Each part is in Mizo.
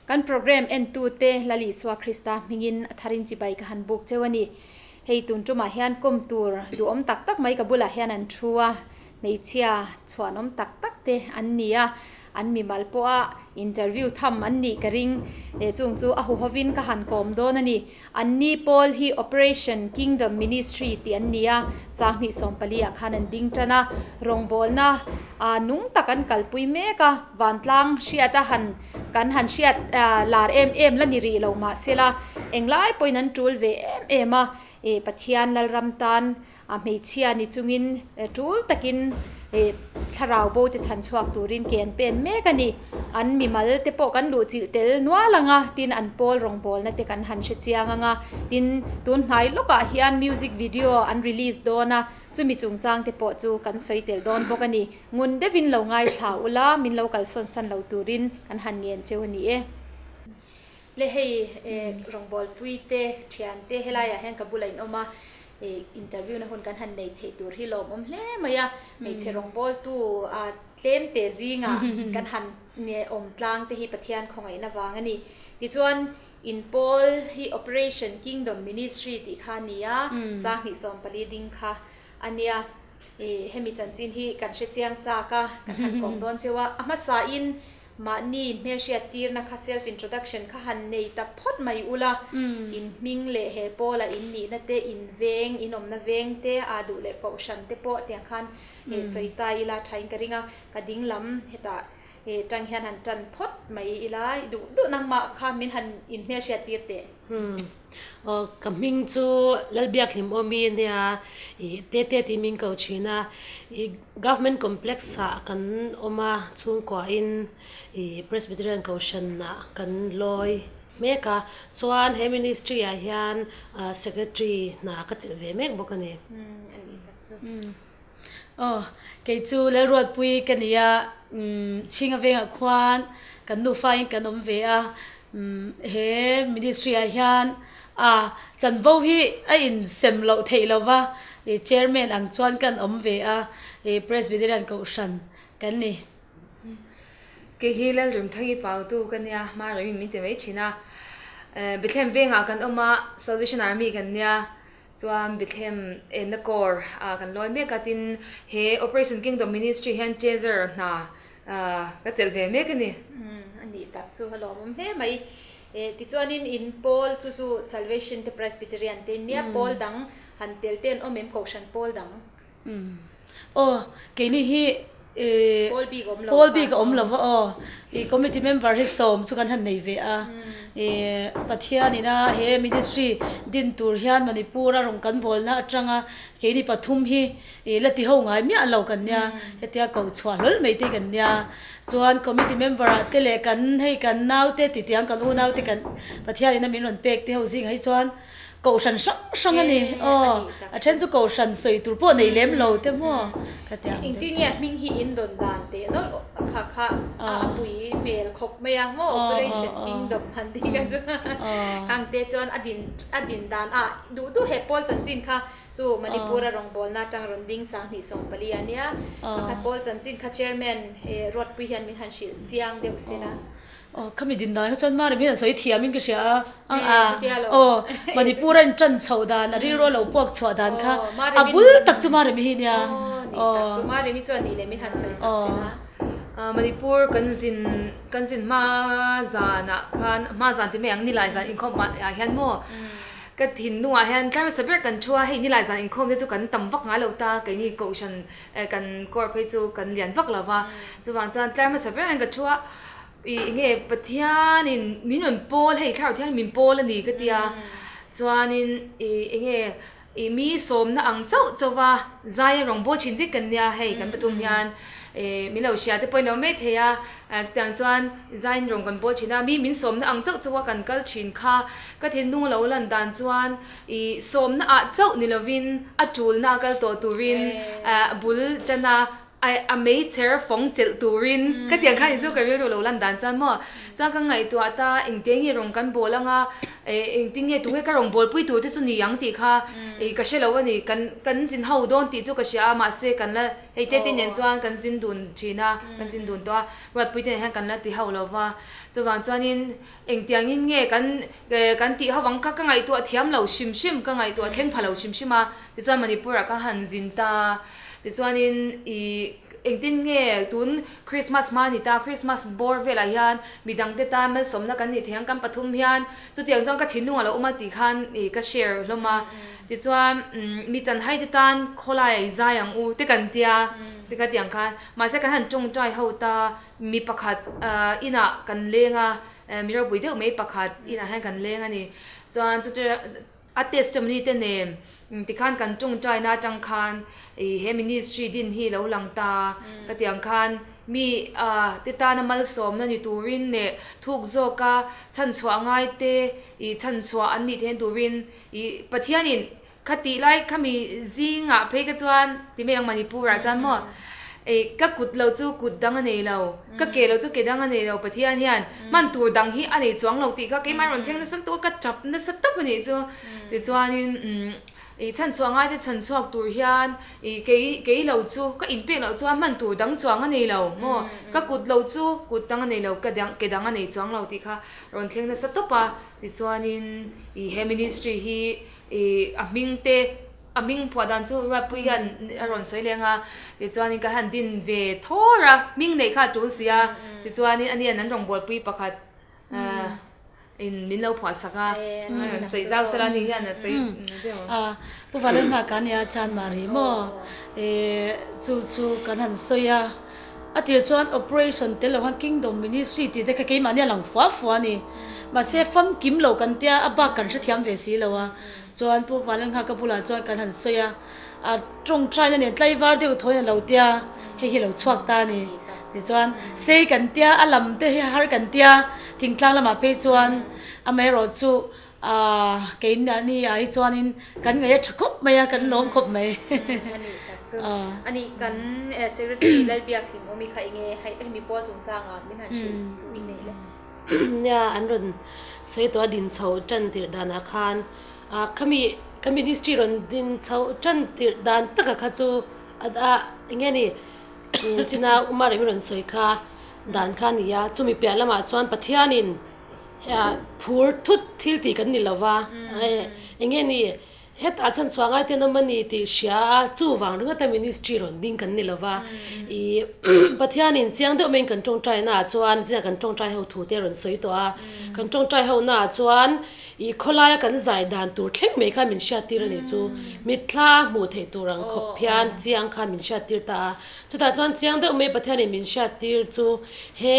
Kan program entute Lal Isua Krista hmingin a tharin chibai ka han buk cheu a ni. Hei tun tumah hian kawm tur duhawm tak tak mai ka bulah hian an thu a, hmeichhia chhuanawm tak tak te an ni a, an mimal pawha interview tham an nih ka ring. Chung chu a huhovin ka han kawm dawn a ni. Anni pawl hi Operation Kingdom Ministry tih an ni a, sanghnih sawmpali ah khan an ding tan a, rawngbawlna nung tak an kalpui mek a, vantlang hriat a han kan han hriat lar em em la ni rih lo mahsela englai pawhin an tul ve em em a, Pathian Lalram tan A hmeichhia ni chungin tul takin thlarau bo te chhan chhuak turin ke an pen mek a ni. An mimal te pawh kan luh chilh tel nual ang a, tin an pawl rawngbawlna te kan han hre chiang ang a. Tin, tun hnai lawkah hian music video an release dawn a, chumi chungchang te pawh chu kan sawi tel dawn bawk a ni. Ngun deuhin lo ngaithla ula, min lo kalsawn san lo turin kan han ngen cheu a ni e. Le hei rawngbawlpui te thian te helaiah hian ka bulah in awm a, interview na hun kan han nei theih tur hi lawmawm hle mai a, hmeichhe rawngbawltu tlem te zingah kan han awm tlang te hi Pathian khawngaihna vang a ni. Tichuan in pawl hi Operation Kingdom Ministry tih kha a ni a, sanghnih 14 ding kha a nia. Hemi chanchin hi kan hre chiang chak a, kan han kawm dawn cheu a, a hmasain Mahni hmelhriat tirna kha self introduction kha han nei ta phawt mai ula, in hming leh he pawla in nihna te, in veng, in awmna veng te, aa duh leh kohhran te pawh tiang khan sawi ta ila thain ka ring a, ka ding lam hetah tang hian han tan phawt mai ila, duh duh nangmah kha min han in hmelhriat tir teh. Aw, ka hming chu Lalbiakhlim Awmi a nia, ih Tete tih min ko thin a, ih Government Complex ah kan awm a, chhungkuahin ih Presbyterian Kohhran ah kan lawi mek a, chuan he ministry ah hian Secretary hna ka chelh ve mek bawk a ni. Aw, kei chu Lalruatpui ka ni a, Chhinga vengah khuan kan nufain kan awm ve a, he ministry ah hian a chanvo hi a insem loh theih lo va, chairman ang chuan kan awm ve a, Presbyterian Kohhran kan ni. Kei hi Lalremthangi Pautu ka nia, Hmaraiin min ti mai thin a, Bethlehem vengah kan awm a, Salvation Army kan nia. Chuan Bethlehem enna kawr ah kan lawi mek a, tin he Operation Kingdom Ministry hian Treasurer hna ka chelh ve mek a ni. A nih tak chu a lawmawm hle mai. Tichuanin in pawl chu chu Salvation te Presbyterian te nia pawl dang han tel te an awm em Kohhran pawl dang? Aw, keini hi Pawl bik a awm lo pawl bik a awm lo va aw. I committee member hi sawm chu kan han nei ve a. I Pathian ina he ministry din tur hian Manipur a rawn kan bawlna atanga keini pathum hi i la ti ho ngai miah lo kan nia. Hetia koh chhuah hlawl mai te kan nia. Chuan committee member ah te leh kan hei kan naute titiang kan unaute kan Pathian ina min rawn pek te ho zingah hi chuan Kohhran hrang hrang a ni aw, a then chu kohhran sawi tur pawh nei lem lo te maw ka ti ang. Engtin nge hming hi in dawn dan teh nawlh kha kha a pui hmel khawp mai a maw Operation Kingdom han tih kha chu khang te chuan a din a din dan a duh duh he pawl chanchin kha chu Manipur a rawngbawlna atang rawn ding sanghnih 14 a nia kha kha pawl chanchin kha chairman Ruatpui hian min han hrilh chiang deuh se la. Aw khami din dan kha chuan Mari hian a sawi thiam in ka hria a, ang a aw Manipur a in tan chhoh dan a rilru a lo puak chhuah dan kha a bul tak chu Mari hi nia aw. Manipur kan zin kan zin hma zanah khan hma zan ti mai ang nilai zan inkhawm ah hian maw ka thinlungah hian tlai hmasa ber kan thu a hei nilai zan inkhawm te chu kan tam vak ngai lo ta keini kohhran kan court phei chu kan lian vak lo va chuvang chuan tlai hmasa ber hian ka thu a. Ih enge Pathianin min rawn pawl hei thlarau thian min pawl a ni ka tia chuanin ih enge ih mi sawmna ang chauh chauh va zaia rawng bawl thin vek kan nia hei kan pathum hian ih min lo hria te pawhin lo mai thei a chutiang chuan zaiin rawng kan bawl thin a mi min sawmna ang chauh chauh a kan kal thin kha ka thinlung a lo lan dan chuan ih sawmna ah chauh ni lovin a tulna a kal tawh turin bul tan a. A meichher fawng chelh turin khatiang khan inchu ka rilru lo lan dan chuan maw chuan ka ngaihtuah ta engte nge rawn kan bawl anga engtin nge tunge ka rawn bawlpui tur te chu ni ang tih kha ih ka hre lo a ni kan kan zin ho dawn tih chu ka hria a mahse kan la hei te te nen chuan kan zin dun thin a kan zin dun tawh a ruatpui te nen hian kan la ti ho lo va chuvang chuanin engtiangin nge kan kan tih ho ang kha ka ngaihtuah thiam lo hrim hrim ka ngaihtuah thleng pha lo hrim hrim a tichuan Manipur ah ka han zin ta. Tichuanin ih engtin nge tun Christmas hma ni ta, Christmas bawr velah hian midangte tan malsawmna kan nih theih ang kan pathum hian chutiang chuan ka thinlung a lo awm a tih khan ih ka share hlawm a. Tichuan mi chanhai te tan khawlai a i zai ang u te kan tia ti kha tiang khan mahse kan han tawngtai ho ta mi pakhat inah kan leng a mi ropui deuh mai pakhat inah hian kan leng a ni. Chuan chutia A testimony te nen tikhan kan tawngtaina atang khan ih he ministry din hi lo lang ta ka ti ang khan mi te tana malsawmna ni turin leh thuk zawka chhanchhuah ngai te ih chhanchhuah an nih theihna turin ih Pathianin kha tih lai khami zingah phei kha chuan ti mai ang Manipur ah chuan maw ih ka kut lo chu kut dang a nei lo. Ka ke lo chu ke dang a nei lo Pathian hian hman tur dang hi a nei chuang lo tih kha keimah rawn thleng nasa lutuk a ka tap nasa tawp a nih chu. Tichuanin ih chhanchhuah ngai te chhanchhuak tur hian ih kei kei lo chu ka inpek loh chuan hman tur dang chuang a nei lo maw ka kut lo chu kut dang a nei lo ka dang ke dang a nei chuang lo tih kha rawn thleng nasa tawp a. Tichuanin ih he ministry hi ih a hming te A hming phuah dan chu Ruatpui hian a rawn sawi leng a, tichuanin ka han din ve thawr a, hming neih kha a tul si a, tichuanin ani an an rawngbawlpui pakhat in min lo phuah sak a, a sawi zau sela ani hian a sawi deuh ang. Pu Valalhna ka nia chan mah rih maw? Chu chu kan han sawi a, a tir chuan operation tel lo khan Kingdom Ministry tih te kha keimahni a lang fua fua a ni, mahse famkim lo kan tia a bak kan hrethiam ve si lo a. Chuan Pu Vanlalnghaka ka bulah chuan kan han sawi a, a tawngtaina nen tlaivar deuh thawiin a lo tia, hei hi a lo chhuak ta a ni. Tichuan sei kan tia, a lam te hi har kan tia, thingtlang lamah phei chuan amaherawh chu aah keimahni ah hi chuanin kan ngaih a tha khawp mai a, kan lawm khawp mai. A nih tak chu. A nih kan Secretary Lalbiakhlimawmi kha enge hemi pawl chungchangah min han hrilh duh i nei le? Nia an rawn sawi tawh a din chhoh tan tirh danah khan ah khami ka ministry rawn din chhoh tan tirh dan taka kha chu a eng nge ni china Umar in rawn sawi kha dan kha a ni a chumi piah lamah chuan Pathianin phur thut thil tih kan ni lova eng nge ni Hetah chuan chhuah ngai te an awm a ni tih hria a, chuvang ringawta ministry rawn ding kan ni lova, ih Pathianin chiang deuh maiin kan tawngtai naah chuan zia kan tawngtai ho thu te a rawn sawi tawh a, kan tawngtai ho naah chuan ih khawlaia kan zai dan tur thleng mai kha min hriattir a nih chu, mitthla hmuh theih tur ang khawp hian chiang kha min hriattir ta a, chutah chuan chiang deuh mai Pathianin min hriattir chu he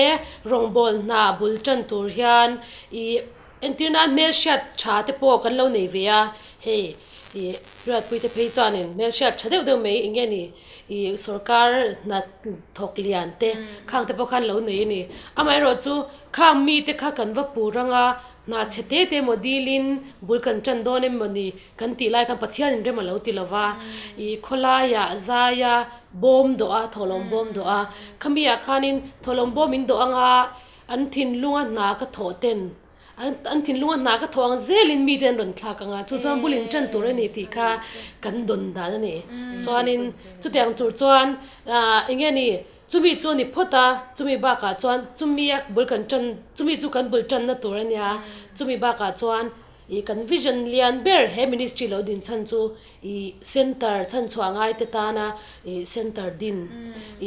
rawngbâwl hna bul ṭan tur hian ih. Entir nan hmelhriat tha te pawh kan lo nei ve a, hei ih Riatpui te phei chuanin hmelhriat tha deuh deuh mai eng nge ni ih sorkar hna thawk lian te khang te pawh khan lo nei a ni. Amaherawhchu khang mite kha kan va pur ang a, hna chhe te te emaw dilin bul kan tan dawn em maw ni kan tih lai khan Pathianin rem a lo ti lo va, ih khawlaiah zaia bawm dawh a, thawhlawm bawm dawh a, khamiah khanin thawhlawm bawm in dawh ang a, An thinlunga hna ka thawh ten, an thinlunga hna ka thawh ang zelin mite an rawn thlak ang a, chu chuan bul in tan tur a ni tih kha kan dawn dan a ni. Chuanin chutiang tur chuan eng nge ni, chumi chu a ni phawt a, chumi bakah chuan chumi a bul kan tan, chumi chu kan bul tanna tur a nia, chumi bakah chuan ih kan vision lian ber he ministry lo din chhan chu Ih center chhanchhuah ngai te tana ih center din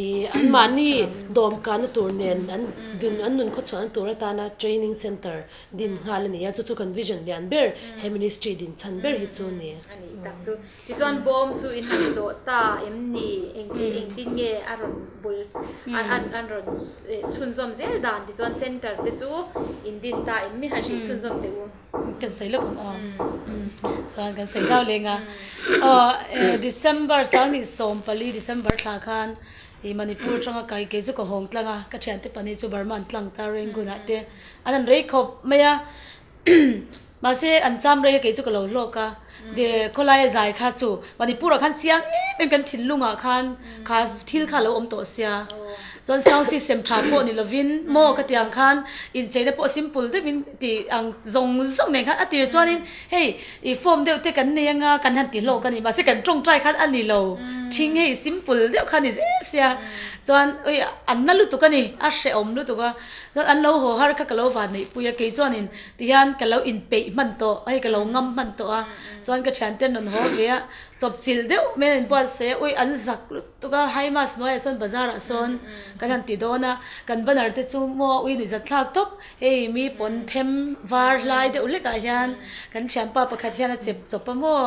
ih anmahni dawmkanna tur nen an din an nun khawchhuahna tur atana training center din nghal a ni a chu chu kan vision lian ber he ministry din chhan ber hi chu a ni. A nih tak chu. Tichuan bawm chu in han dawh ta em ni? Eng engtin nge a rawn bul an an an rawn chhunzawm zel dan tichuan center te chu in din ta em mi han hrilh chhunzawm teh u. Kan sawi lawk ang aw. Chuan kan sawi dau leng a. Aw December 2014 December thla khan i Manipur atanga kai kei chu ka hawng tlang a, ka thiante pahnih chu Burma an tlang ta Rangoon ah te an han rei khawp mai a. Mahse an cham rei a kei chu ka lo hlawk a, de khawlaia zai kha chu Manipur ah khan chiang em em kan thinlung ah khan kha thil kha a lo awm tawh sia. Chuan sound system tha pawh ni lovin maw ka tih ang khan incheina pawh simple deuhin tih ang zawng zawng nen khan a tir chuanin hei ih form deuh te kan nei anga kan han ti hlawk a ni mahse kan tawngtai khan a ni lo thing hei simple deuh kha a ni zel sia chuan ui an na lutuk a ni a hrehawm lutuk a chuan an lo haw har kha ka lo van neih pui a kei chuanin tihian ka lo inpeih hman tawh hei ka lo ngam hman tawh a chuan ka thiante an rawn haw ve a chawpchilh deuh mai an inbuatsaih a ui an zak lutuk. Tuka high mass hnuaiah sawn bazar ah sawn kan han ti dawn a, kan banner te chu maw ui nuihzat thlak tawp, hei mi pawn them var hlai deuh hlek ah hian kan thianpa pakhat hian a chep chawp a maw,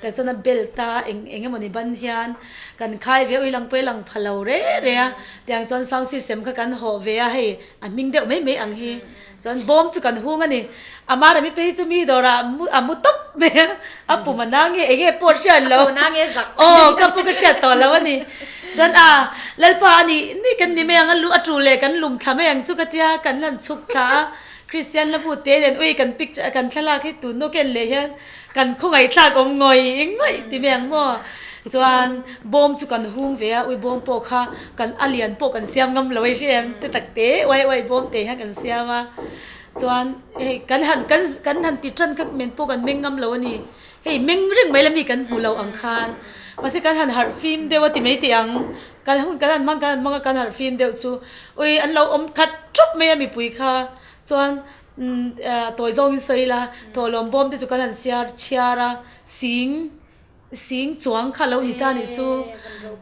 tah chuan a belt a eng eng emawni ban hian kan khai ve ui lang pawh i lang pha lo re re a, tiang chuan sound system kha kan hawh ve a hei a hming deuh mai mai ang hi. Chuan bawm chu kan hung a ni. A Marami phei chu mi dawrah a mu tawp mai a, a pum a nang nge eng nge pawh hriat lo. A pum a nang nge zak. Aw ka pu ka hriat tawh lo a ni. Chuan a Lalpa a nih ni kan ni mai ang a lu a tu leh kan lum thla mai ang chu ka tia kan lan chhuk thla a. Kristian la bu te nen ui kan picture kan thlalak hi tun nawk en leh hian kan khawngaihthlak awm ngawih ngawih ti mai ang maw. Chuan bawm chu kan hung ve a, ui bawm pawh kha kan a lian pawh kan siam ngam lo a i hre em te tak te uai uai bawm te hian kan siam a chuan hei kan han kan kan han ti tan kha men pawh kan meng ngam lo a ni hei meng reng mai la mi kan hmu lo ang khan mahse kan han harh fim deuh a ti mai teh ang kan hun kan han hmang kan han hmang a kan harh fim deuh chu ui an lo awm khat thup mai a mipui kha chuan umm tawi zawngin sawi ila thawhlawm bawm te chu kan han siar chhiar a sing. Sing chuang kha lo ni ta nih chu.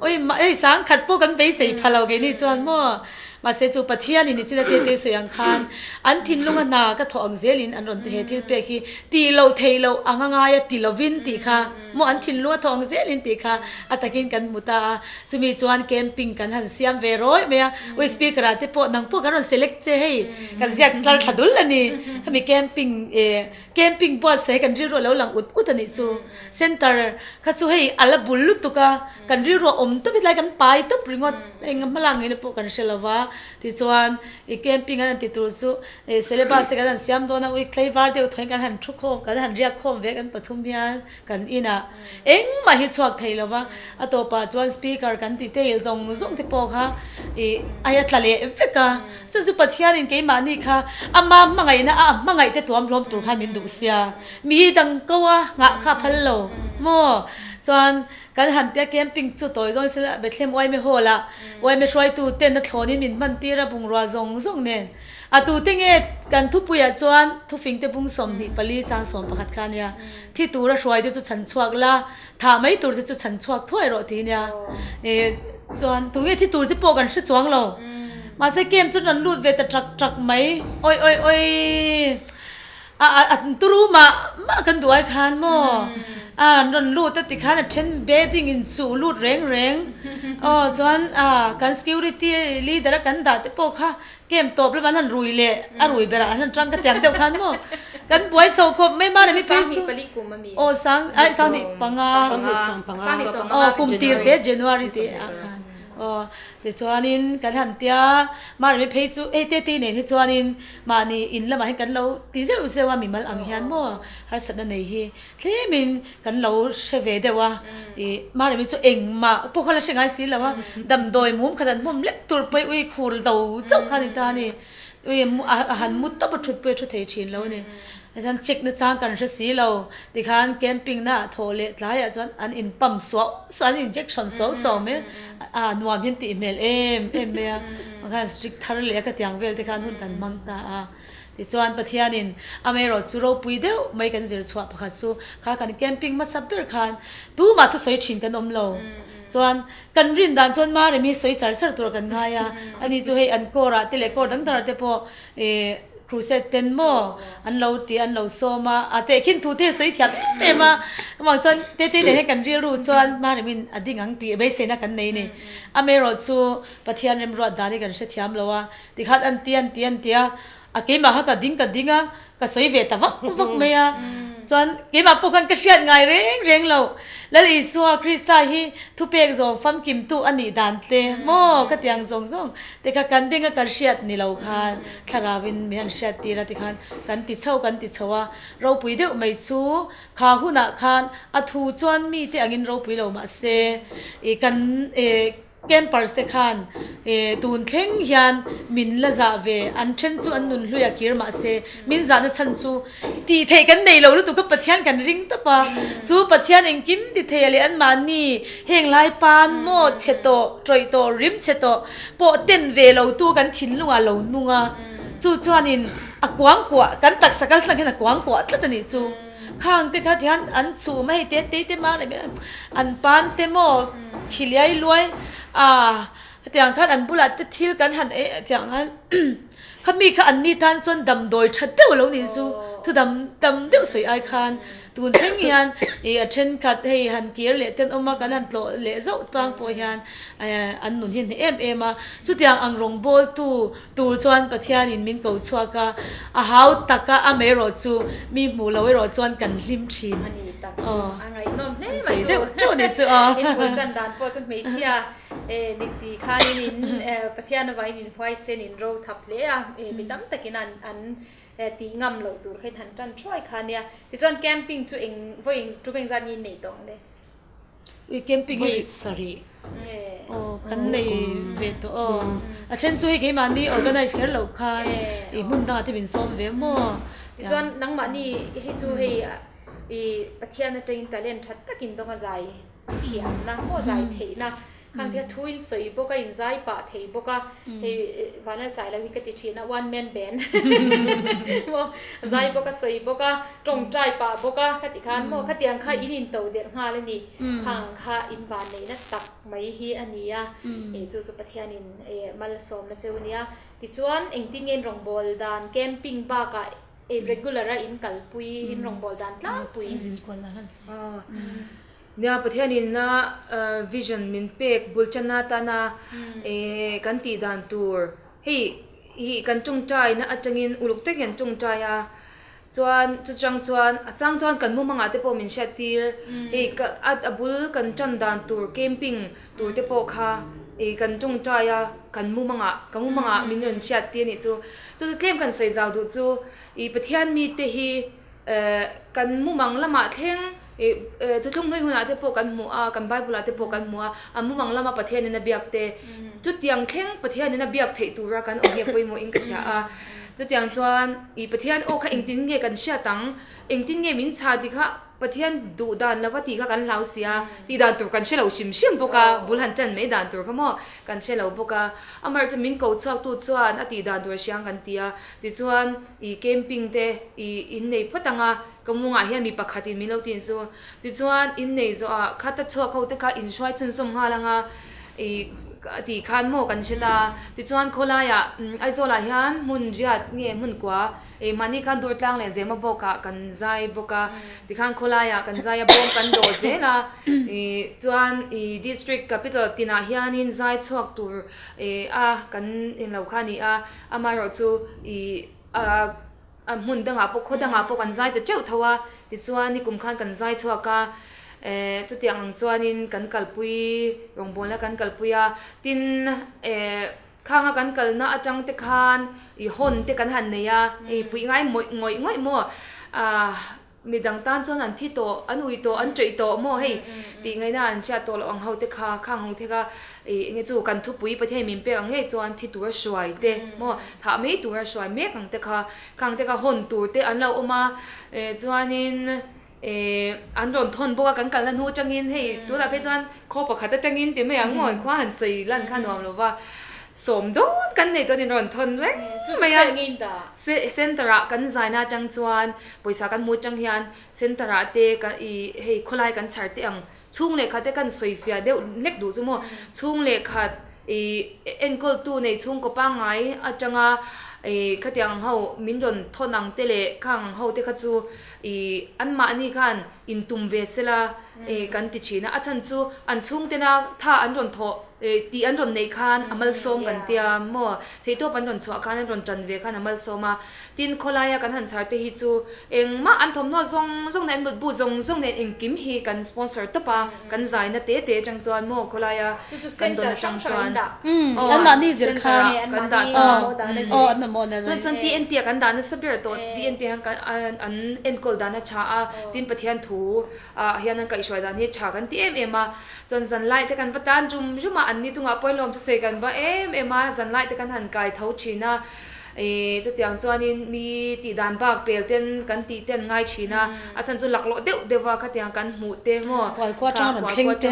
Oi mah hei sang khat pawh kan beisei pha lo keini chuan maw. Mahse chu Pathian in nichina te te sawi ang khan an thinlung a hna ka thawh ang zelin an rawn he thil pek hi tih loh theih loh ang a ngai a ti lovin tih kha maw an thinlung a thawh ang zelin tih kha a takin kan hmu ta a. Chumi chuan camping kan han siam ve rawih mai a. Ui speaker ah te pawh nang pawh kan rawn select che hei kan ziak tlar thla dul a ni. Khami camping eh Camping buatsaih kan rilru a lo lang ut ut a nih chu. Centre kha chu hei a la bul lutuk a, kan rilru a awm tawp hetlai kan pai tawp ringawt eng hma lak ngei na pawh kan hre lo va. Tichuan ih camping an han ti tur chu ih syllabus te kan han siam dawn a, ui tlaivar deuh thaw in kan han thu khawm kan han riak khawm ve kan pathum hian kan inah engmah hi chhuak thei lo va. A tawpah chuan speaker kan ti tail zawng zawng te pawh kha ih a tla leh vek a. Chu chu Pathianin keimahni kha ama hmangaihna a hmangaih te tuam hlawm tur khan min duh sia. Mi dang ko a nghah kha a phal lo maw? Chuan kan han tia camping chu tawi zawng sela Bethlehem Uaime Hall ah Uaime hruaitu ten a thlawnin min hman tir a bungrua zawng zawng nen. A tute nge kan thupuiah chuan thufing te bung 24 chang 11 kha ania. Thi tura hruai te chu chhan chhuak la, thah mai tur te chu chhan chhuak thuai rawh ti nia. Ih chuan tunge thi tur te pawh kan hre chuang lo. Mahse camp chu rawn lut ve ta trak trak mai. Awi awi awi a a a turu mah mah kan duh ai khan maw a an rawn lut a tikhan a then bedding in chuh lut reng reng aw chuan a kan security leader a kan dah te pawh kha camp tawp lamah an han rui leh a rui berah an han tang ka tiang deuh khan maw kan buai chho khawp mai mah remi phei chu aw sang ai 25 aw kum tir te January te ah khan. Aw, tichuanin kan han tia, Marami phei chu hei te te nen hi chuanin mahni in lamah hian kan lo ti zeuh zeuh a, mimal ang hian maw harsatna nei hi thlemin kan lo hre ve deuh a, ih Marami chu engmah pawh kha la hre ngai si lo a, damdawi mum khat an hmawm lek tur pawh ui khur do chauh kha a ni ta a ni, ui a han mu tawp a thut pawh hi a thu thei thin lo a ni. Chuan check na chang kan hre si lo, tikhan camping na ah thawh leh tlaiah chuan an in pump suau suau, an injection suau suau mai a, nuam hian tih hmel em em mai a, khan strict thar leh a ka tiang vel te khan hun kan hmang ta a. Tichuan Pathianin amaherawhchu ropui deuh mai kan zir chhuah pakhat chu kha kan camping hmasa ber khan tumah thusawi thin kan awm lo. Chuan kan rin dan chuan Maremi sawi char char tur kan ngai a, ani chu hei an kawrah te leh kawr dang dangah te pawh ih Crusade ten maw an lo ti an lo sawm a, a tehkhin thu te sawi thiam em em a, chuvang chuan tete nen hian kan rilru chuan Marimin a ding ang tih beiseina kan nei a ni. Amaherawh chu Pathian remruat dan hi kan hrethiam lo a, tikhan an ti an ti an ti a, a keimah kha ka ding ka ding a, ka sawi ve ta vak vak mai a. Chuan keimah pawh khan ka hriat ngai reng reng lo. Lal Isua Krista hi thupek zawng famkimtu a nih dan te maw ka tiang zawng zawng te kha kan benga kan hriat ni lo khan thlarauin min han hriat tir a tikhan kan ti chho kan ti chho a. Ropui deuh mai chu kha hunah khan a thu chuan mite angin ropui lo mah se ih kan eh Campers te khan tun thleng hian min la zah ve, an then chu an nun hlui a kir mah se min zahna chhan chu tih theih kan nei lo lutuk a, Pathian kan ring tawp a, chu Pathian engkim ti thei a leh anmahni heng lai pan maw chhe tawh, tawih tawh, rim chhe tawh pawh ten ve lo tu kan thinlungah lo nung a, chu chuanin a kuang kuah kan taksa kal tlang hian a kuang kuah tlat a nih chu. Khang te kha tihian an chhum a hei te te te mar em an pan te maw khiliai luai a hetiang khan an bulah te thil kan han eh tiang khan khami kha an ni tan chuan damdawi tha deuh a lo nih chu thu dam tam deuh sawi ai khan tun thleng hian ih a thenkhat hei han kir leh ten awm a kan han tlawh leh zauh tang pawh hian eh an nun hi a hneh em em a chutiang ang rawngbawl tu Tur chuan Pathianin min ko chhuak a, a hau tak a, amaherawh chu mi hmuh lo erawh chuan kan hlim thin. A ni tak chu, a ngaihnawm hle mai chu. Sawi deuh teuh a ni chu aw. In bul tan dan pawh chu hmeichhia ni si khanin in Pathian avangin in huaisen in ro thap hle a, mi tam takin an an tih ngam loh tur kha in han tan thuai kha nia. Tichuan camping chu eng vawi eng tum engzat nge in nei tawh ang le? Ui camping hi Vawi sarih. Aw kan nei ve tawh aw. A then chu hei keimahni organize kher loh khan i hmun dangah te min sawm ve maw. Tichuan nangmahni hi chu hei i Pathian atangin talent that takin dawng a zai thiamna maw zai theihna khang te kha thu in sawi bawk a in zai pah thei bawk a hei Vanlalsai lo hi ka ti thin a one man band maw zai bawk a sawi bawk a tawngtai pah bawk a khati khan maw khatiang kha in in to delh nghal a ni khang kha in van neihna tak mai hi a ni a eh chu chu Pathianin eh malsawmna cheu a nia tichuan engtin nge in rawngbâwl dan camping bakah eh regular a in kalpui in rawngbâwl dan tlangpui. Nia Pathianin a vision min pek bul channa atana eh kan tih dan tur hei hi kan tawngtaina atangin uluk tak hian tawngtai a chuan chuchang chuan a chang chuan kan mumangah te pawh min hriat tir hei ka a bul kan tan dan tur camping tur te pawh kha ih kan tawngtai a kan mumangah ka mumangah min rawn hriat tir a nih chu chu chu tlem kan sawi zau duh chu ih Pathian mite hi eh kan mumang lamah thleng Ih thuthlung hlui hunah te pawh kan hmu a, kan Bible ah te pawh kan hmu a, a mumang lama Pathianin a biak te, chutiang thleng Pathianin a biak theih tura kan awm hi a pawimawhin ka hria a. Chutiang chuan ih Pathian aw kha engtin nge kan hriat ang, engtin nge min chha tih kha Pathian duh dan lova tih kha kan hlau si a, tih dan tur kan hre lo hrim hrim bawk a, bul han tan mai dan tur kha maw kan hre lo bawk a. Amaherawhchu min ko chhuaktu chuan a tih dan tur a hriang kan ti a, tichuan ih camping te ih innei phawt ang a, Ka mungah hian mi pakhatin min lo tin chu. Tichuan, innei zawhah khata chhuak ho te kha inhruai chhunzawm nghal anga ih tih khan maw kan hre ta. Tichuan, khawlaiah Aizawlah hian hmun riat nge hmun kua ih mahni khan Durtlang leh Zema bawkah kan zai bawk a. Tikhan khawlaiah kan zai a, bawm kan dawh zel a. Ih chuan ih district capital tinah hianin zai chhuak tur ih a kan inlo kha a ni a. Amaherawhchu ih a. A hmun dangah pawh khaw dangah pawh kan zai ta teuh tho a, tichuan nikum khan kan zai chhuak a, eh chutiang ang chuanin kan kalpui rawngbawlna kan kalpui a, tin eh khanga kan kalna atang te khan ih hawn te kan han nei a, hei puih ngai mawih ngawih ngawih maw ah midang tan chuan an thi tawh an ui tawh an ṭeih tawh maw hei tih ngaihna an hriat tawh loh ang ho te kha khang ho te kha. Ih enge chu kan thupui Pathian min pek ang ngei chuan thi tura hruai te maw thah mai tura hruai mek ang te kha khang te kha hawn tur te an lo awm a eh chuanin eh an rawn thawn bawk a kan kalna hnu atangin hei tunah phei chuan khaw pakhat atangin ti mai ang maw khua han sawi lan kha nuam lo va sawm dawn kan nei tawh a ni rawn thawn reng mai a center ah kan zaina atang chuan pawisa kan hmu atang hian center ah te ih hei khawlai kan chhar teh ang. Chhung leh khat te kan sawi fiah deuh hlek duh chu maw? Chhung leh khat ih enkawltu nei chhungkaw pangngai atanga ih khatiang ang ho min rawn thawn ang te leh khang ang ho te kha chu ih anmahni khan intum ve sela ih kan ti thin a. A chhan chu an chhungtena tha an rawn thawh. Tih an rawn neih khan a malsawm kan tia maw? Theihtawp an rawn chhuah khan an rawn tan ve khan a malsawm a. Tin, khawlaia kan han chhar te hi chu engmah an thawmhnaw zawng zawng nen, an mutbu zawng zawng nen engkim hi kan sponsor tawp a, kan zaina te te atang chuan maw khawlaia kan dawn atang chuan aw center ah kan dah tawp. Chuan TNT ah kan dah nasa ber tawh, TNT ah hian an enkawl dan a tha a, tin Pathian thu ah hian an kaihhruai dan hi tha kan ti em em a, chuan zan lai te kan va tan rum rum a, anni chungah pawhin lawm chu sawi kan va em em a, zan lai te kan han kai tho thin a, ih chutiang chuanin mi tih dan bak pel ten kan tih te an ngai thin a, a chhan chu laklawh deuh deuh a khatiang kan hmuh te maw kha kual kual atanga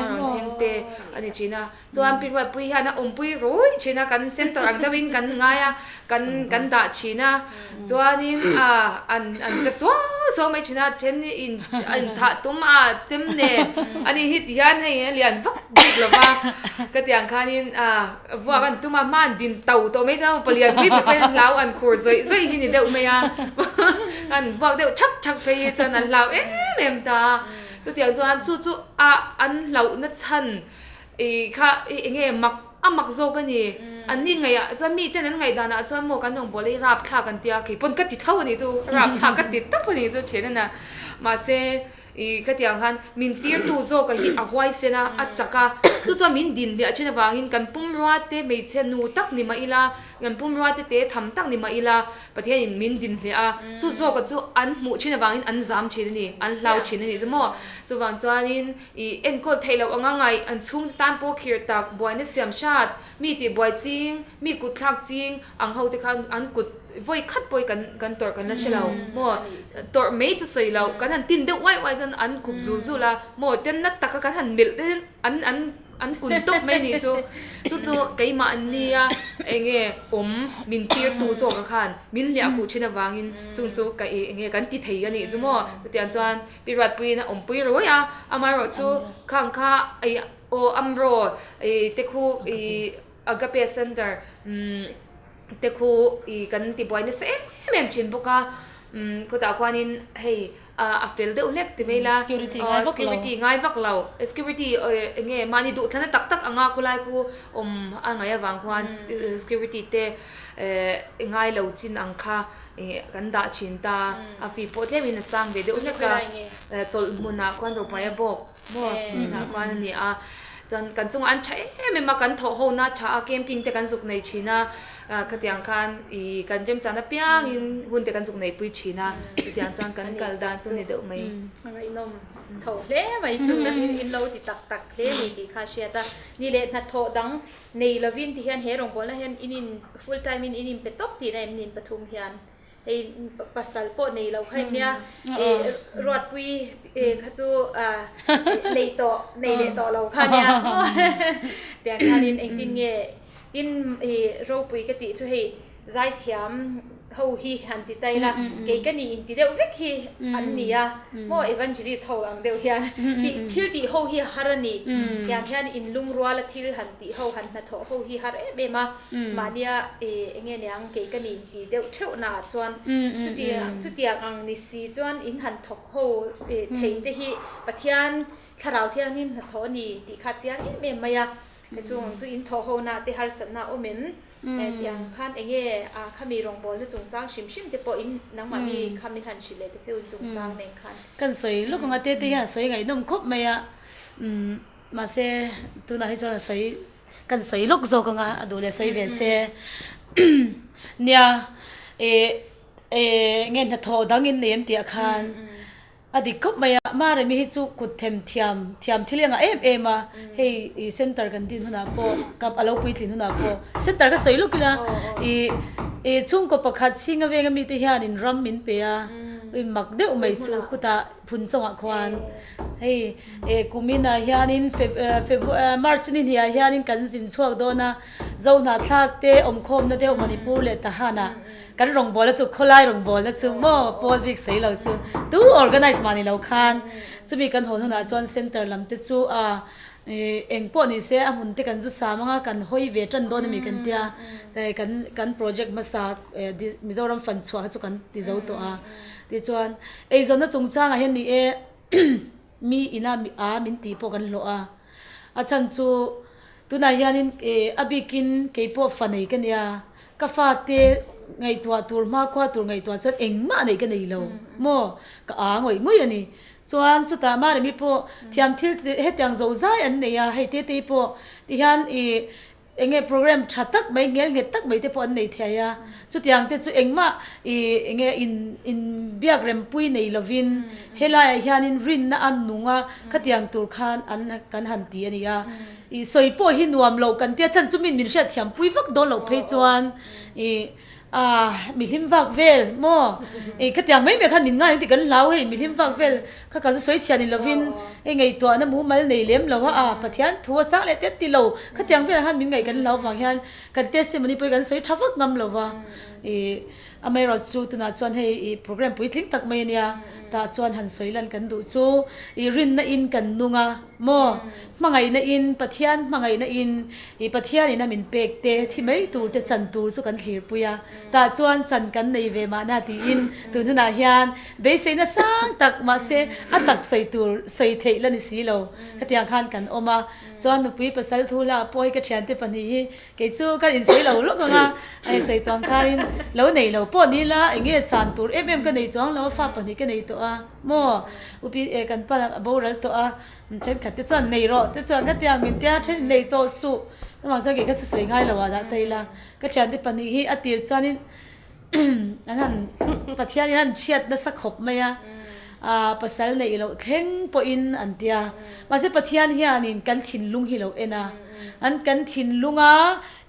rawn thleng te a ni thin a, chuan pi Ruatpui hian a awmpui rui thin a, kan center ang deuhin kan ngai a, kan kan dah thin a. Chuanin a an an che suau suau mai thin a, then in a inthah tum a chem nen a ni hi ti hian hei a lian vak bik lo va, ka ti ang khanin a vuak an tum a hma an din to tawh mai chuan palian pui pui pawhin hlau an khur zawih zawih hi ni deuh mai a, an vuak deuh thak thak phei hi chuan an hlau em em ta a, chutiang chuan chu chu a an hlauhna chhan ih kha ih eng nge mak A mak zawk a ni. An ni ngaih ah chuan mi ten an ngaih dan ah chuan maw kan rawn bawl hi rapthlak an tia kei pawn ka ti tho a nih chu rapthlak ka ti tawp a nih chu then a na. Mahse ih ka tih ang khan min tir tu zawk a hi a huaisen a a chak a chu chuan min din hliah thin avangin kan pumrua te hmeichhia nu tak ni mah ila kan pumrua te te tham tak ni mah ila Pathian in min din hliah a chu zawk a chu an hmuh thin avangin an zam thin a ni an hlau thin a nih chu maw chuvang chuanin I enkawl theih loh anga ngaih an chhungte tan pawh khirh tak, buaina siam hrat, mi tih buai ching, mi kut thlak ching ang ho te khan an kut vawi khat pawh hi kan kan tawrh kan la hre lo maw? Tawrh mai chu sawi loh, kan han tin deuh uai uai chuan an khup zul zul a maw? Ten na taka kan han melh te hian an an an kun tawp mai nih chu. Chu chu keimah an nia eng nge awm min tirtu zawka khan min hliah khuh thin avangin chung chu ka eng nge kan ti thei a nih chu maw? Chutiang chuan Pi Ruatpuiin a awmpui rui a, amaherawh chu khang kha ih aw Amro ih te khu ih Agape Center umm te khu ih kan ti buai nasa em em thin bawk a, umm khawtah khuanin hei a fel deuh hlek ti mai la, security ngai vak lo, security eng nge mahni duhthlana tak tak anga khawlai khu awm a ngaih avang khuan security te ngai lo chin ang kha. Ih kan dah thin ta a fee pawh tlemin a sang ve deuh hlek a chawlh hmunah khuan ropui a bawk maw hmunah khuan a ni a chuan kan chungah an tha em em a kan thawh ho na tha a camping te kan zuk nei thin a khatiang khan ih kan remchan apiangin hun te kan zuk nei pui thin a chutiang chuan kan kal dan chu ni deuh mai. Ngaihnawm chho hle mai chu in lo ti tak tak hle a ni tih kha a hriat a ni leh hnathawh dang Nei lovin ti hian he rawngbawlna hian in in full time in in inpe tawp tihna em ni pathum hian hei pasal pawh nei lo kha em nia ih Ruatpui kha chu nei tawh nei leh tawh lo kha nia tiang khanin engtin nge tin ih ropui ka tih chu hei Zaithiam ho hi han ti ta ila, kei ka ni inti deuh vek hi an ni a, maw evangelist ho ang deuh hian tih thil tih ho hi a har a ni. Tiang hian inlungrual a thil han tih ho han hnathawh ho hi har em em a, mahnia eng nge niang kei ka ni inti deuh theuh naah chuan chutiang ang ni si chuan in han thawk ho thei te hi Pathian thlarau thianghlim hnathawh a ni tih kha a chiang em em mai a, chung chu in thawh ho na te harsatna a awm em? Tiang khan eng nge a khami rawngbawlna chungchang hrim hrim te pawh in nangmahni kha min han hrilh leh ta che u chungchang nen khan. Kan sawi lawk anga te te hian a sawi ngaihnawm khawp mai a, umm mahse tunah hi chuan a sawi kan sawi lawk zawk anga a duh leh sawi ve se nia eh eh nge hnathawh dang in nei em tih ah khan. A dik khawp mai a, Maremi hi chu kut them thiam thiam thil engah em em a, hei ih center kan din hunah pawh kap a lo puitlin hunah pawh center ka sawi lawk ila ih ih chhungkaw pakhat chhinga venga mite hianin ram min pe a, ih mak deuh mai chu khutah phun chawngah khuan hei eh kuminah hianin feb feb march ni hnih ah hianin kan zin chhuak dawn a, Zohnahthlak te awmkhawmna deuh Manipur leh Tahan ah. Kan rawngbawlna chu khawlai rawngbawlna chu maw Paul bik sawi lo chu tu organize mah ni lo khan chumi kan hawn hunah chuan center lam te chu a eng pawh ni se a hmun te kan zu sam anga kan hawi ve tan dawn ami kan tia kan kan project hmasa Mizoram fan chhuah kha chu kan ti zo tawh a tichuan eizawnna chungchangah hian ni e mi ina a min tih pawh kan hlawh a a chhan chu. Tunah hianin a bikin kei pawh fa nei ka nia, ka fate ngaihtuah tur hmakhua tur ngaihtuah chuan engmah neih ka nei lo maw? Ka aa ngawih ngawih a ni. Chuan chutah Maremi pawh thiam thil hetiang zo zai an nei a, hei Tetei pawh tihian ih Eng nge program tha tak mai, ngel nghet tak mai te pawh an nei thei a, chutiang te chu engmah ih eng nge in in biak rempui nei lovin helaiah hianin rinna a nung a, khatiang tur khan an kan han ti a ni a. Ih sawi pawh hi nuam loh kan tia chan chu min min hriatthiam pui vak dawn loh phei chuan ih Ah, mi hlim vak vel maw? Ih, khatiang mai mai khan min ngai ang tih kan hlau hei, mi hlim vak vel kha ka zu sawi chhiah ni lovin hei ngaihtuahna mumal nei lem lo a, ah Pathian thu a sang leh tet ti lo, khatiang velah khan min ngaih kan hlau vang hian kan testimony pawh hi kan sawi tha vak ngam lo va. Ih, amaherawhchu tunah chuan hei ih program puitling tak mai a nia, tah chuan han sawi lan kan duh chu ih rinna in kan nung a. Maw? Hmangaihna in, Pathian hmangaihna in, i Pathian in a min pek te, thi mai tur te chan tur chu kan thlirpui a, tah chuan chan kan nei ve mahna tiin tun hunah hian beiseina sang tak mahse a tak sawi tur sawi theih la ni si lo khatiang khan kan awm a, chuan nupui pasal thu hla pawh hi ka thiante pahnih hi kei chu ka insawi lo lawk ang a, a insawi tuang khanin lo nei lo pawh ni la eng nge chan tur em em ka nei chuang lo a fa pahnih ka nei tawh a. Maw? Upi e kan pa a boral tawh a, thenkhat te chuan nei rawh te chuan ka tiang min tia then nei tawh suh. Chuvang chuan kei kha sawi ngai lo ah dah ta ila. Ka thiante pahnih hi a tir chuanin an han Pathianin an chhiat nasa khawp mai a, ah pasal neih loh thleng pawhin an tia. Mahse Pathian hianin kan thinlung hi lo en a, an kan thinlunga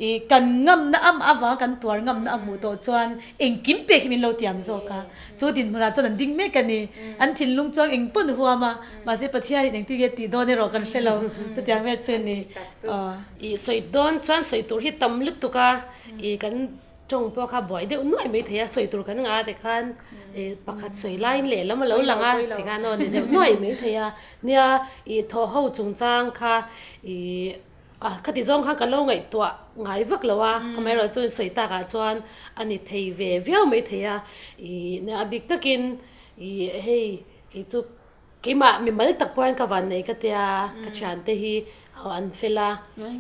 Ih, kan ngamna am avanga kan tuar ngamna a hmuh tawh chuan engkim pek hi min lo tiam zawk a. Chu dinhmunah chuan an ding mek a ni. An thinlung chuan eng pawn huam a, mahse Pathianin engtin nge tih dawn erawh kan hre lo. Chutiang vel chu a ni. Aw. Ih, sawi dawn chuan sawi tur hi tam lutuk a, ih, kan tawng pawh kha buai deuh nuaih mai thei a, sawi tur kan ngah te khan ih pakhat sawi laiin lehlam a lo lang a tikhan aw ni deuh nuaih mai thei a. Nia, ih, thaw ho chungchang kha ih. A khati zawng khan ka lo ngaihtuah ngai vak lo a, amaherawh chu sawi takah chuan a ni thei ve viau mai thei a, ih nia a bik takin ih hei kei chu keimah mimal tak pawh hian ka van nei ka tia ka thiante hi aw an fel a,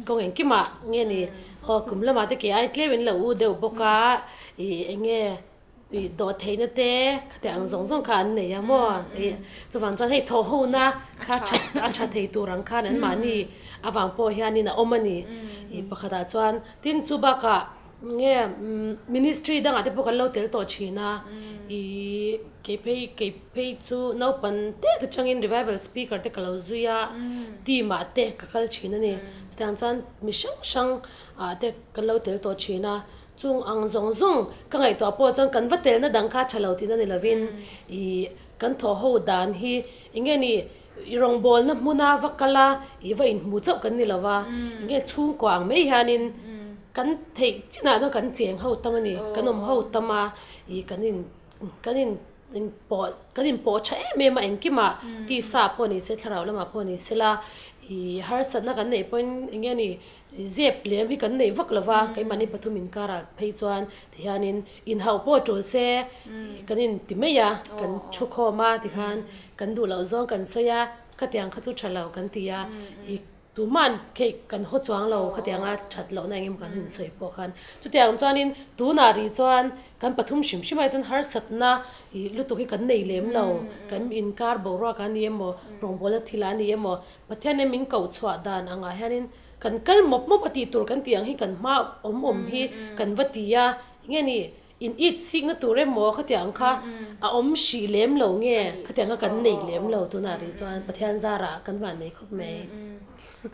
kawng engkimah nge ni aw kum lamah te kei ai tlem in lo u deuh bawk a ih eng nge. Ih dawh theihna te khatiang ang zawng zawng kha an nei a maw? Ih chuvang chuan hei thawh hona kha tha a tha thei tur ang khan anmahni avang pawh hianin a awm a ni. Ih pakhatah chuan tin chu bakah nge ministry dangah te pawh kan lo tel tawh thin a, ih kei phei kei phei chu naupang te te changin revival speaker te ka lo zui a, team ah te ka kal thin a ni. Chutiang chuan mi hrang hrang ah te kan lo tel tawh thin a. Chung ang zawng zawng ka ngaihtuah pawh chuan kan va telna dang kha tha lo tihna ni lovin ih kan thawh ho dan hi eng nge ni i rawngbawlna hmuna va kal a ih va inhmu chauh kan ni lo va, eng nge chhungkua ang mai hianin kan theih chinah chuan kan cheng ho tam a ni, kan awm ho tam a ih kan in kan in inpawh kan inpawh tha em em a engkimah tisa pawh ni se thlarau lamah pawh ni sela ih harsatna kan neih pawhin eng nge ni Zep lem hi kan nei vak lo va, keimahni pathum inkarah phei chuan tihianin inhauh pawh tul se kan inti mai a, kan thu khawm a tikhan kan duh loh zawng kan sawi a, khatiang kha chu tha lo kan ti a, ih tuman cake kan haw chuang lo khatianga that lohna eng emaw kan insawi pawh khan. Chutiang chuanin tunah rih chuan kan pathum hrim hrim ah chuan harsatna ih lutuk hi kan nei lem lo, kan inkar boruak a ni emaw rawngbawlna thil a ni emaw Pathianin min koh chhuah dan angah hianin Kan kal mawp mawp a tih tur kan tih ang hi kan hma awm awm hi kan va ti a, enge ni in it sikna tur emaw khatiang ang kha a awm hrih lem lo nge khatiang kha kan nei lem lo tunah rih chuan Pathian zarah kan van nei khawp mai.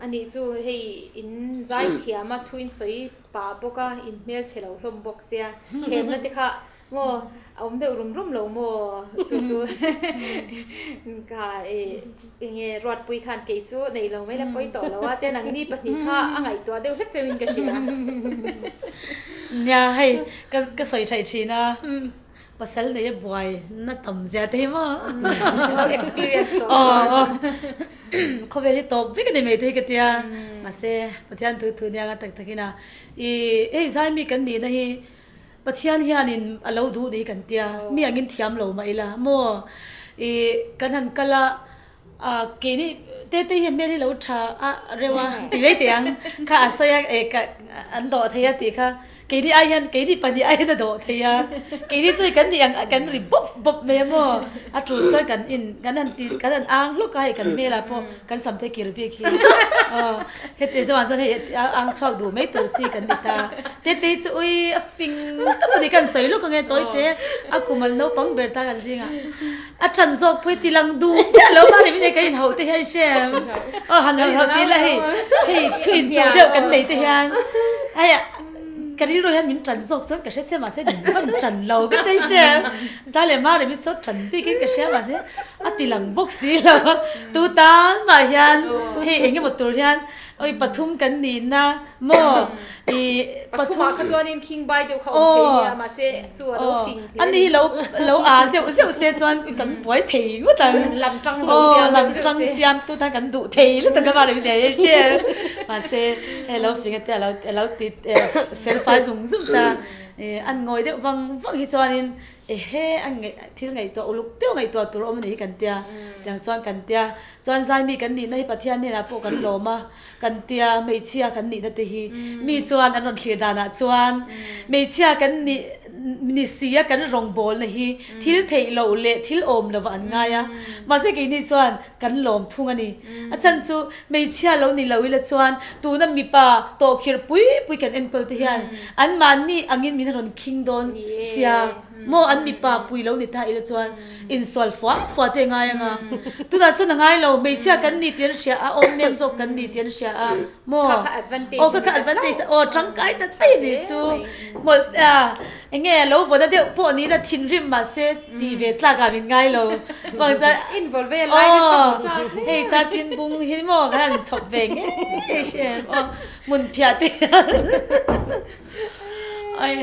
A nih chu hei in zai thiam a thu in sawi pah bawk a in hmelchhe lo hlawm bawk sia thlemna te kha Maw a awm deuh rum rum lo maw chu chu ka enge Ruatpui khan kei chu nei lo mai la pawi tawh lo a te nangni pahnih kha a ngaihtuah deuh hlek cheuhin ka hria. Nia hei ka ka sawi thaih thin a pasal nei a buai na tam zia te hi maw lo experience tawh chuan khawvel hi tawp vek a ni mai te hi ka tia mahse Pathian thu thu nia nga tak takin a i hei zaimi kan nihna hi Pathian hianin a lo duh ni kan tia, mi angin thiam lo mah ila maw? Ih, kan han kal a, ah keini Tete hi a hmel hi lo tha a reuh a ti mai teh ang kha a sawi a eh ka an dawh thei a tih kha keini ai hian keini pahnih ai hian a dawh thei a keini chu kan nih ang kan ri bawp bawp mai a maw a tul chuan kan in kan han ti kan han ang hlawk a hei kan hmel ah pawh kan sam te kir bik hi aw heti chuan chuan hei ang chhuak duh mai tur chi kan ni ta Tete chu ui a fing tak a ni kan sawi lawk ang e tawi te a kum an naupang ber ta kan zingah. A ṭan zawk pawh hi ti lang duh miah lo mahni min kan inhauh te hian hrem aw han hauh hauh ti ila hei hei thu inchuh deuh kan nei te hian hei ka rilru hian min ṭan zawk chuan ka hre sia mahse min van ṭan lo ka ti hrem cha leh ma remi saw ṭan bikin ka hria mahse a ti lang bawk si lo tu tan mah hian hei eng emaw tur hian awi pathum kan nihna Maw i pathum ah kha chuanin khing bai deuh kha awm thei nia mahse chu a lo fing hle ani hi lo lo ar deuh zeuh se chuan kan buai thei ngawt ang lam tang lo siam lam tang siam tu tan kan duh thei lutuk a mah le hre mahse hei lo fing ate alo alo ti fel fai zung zung ta an ngawi deuh vang vang hi chuanin Ehe, a ngaih, thil ngaihtuah uluk deuh ngaihtuah tur awm a nih hi kan tia. Tiang chuan kan tia. Chuan Zaimi kan nihna hi Pathian hnenah pawh kan lawm a, kan tia, hmeichhia kan nihna te hi. Mi chuan an rawn thlir danah chuan hmeichhia kan nih ni si a kan rawngbawlna hi thil theih loh leh thil awm lovah an ngai a. Mahse keini chuan kan lawm thung a ni. A chhan chu hmeichhia lo ni lo ila chuan tuna mipa tawhkhirh pui pui kan enkawl te hian anmahni angin min rawn khing dawn sia maw an mipa pui lo ni ta ila chuan insual fua fua te a ngai anga tunah chuan a ngai lo hmeichhia kan ni tih an hria a awm nem zawk kan ni tih an hria a maw aw kha kha advantage aw tangkai ta daih a nih chu mawlh a Enge lo vawna deuh pawh ni la thinrim mahse tih ve tlak ah min ngai lo. Chuan chuan Involve ve lai hi ka hmu chak hle. Hei char tin bung hi maw kan han inchhawp ve ngei hre aw hmun phiah te hian ai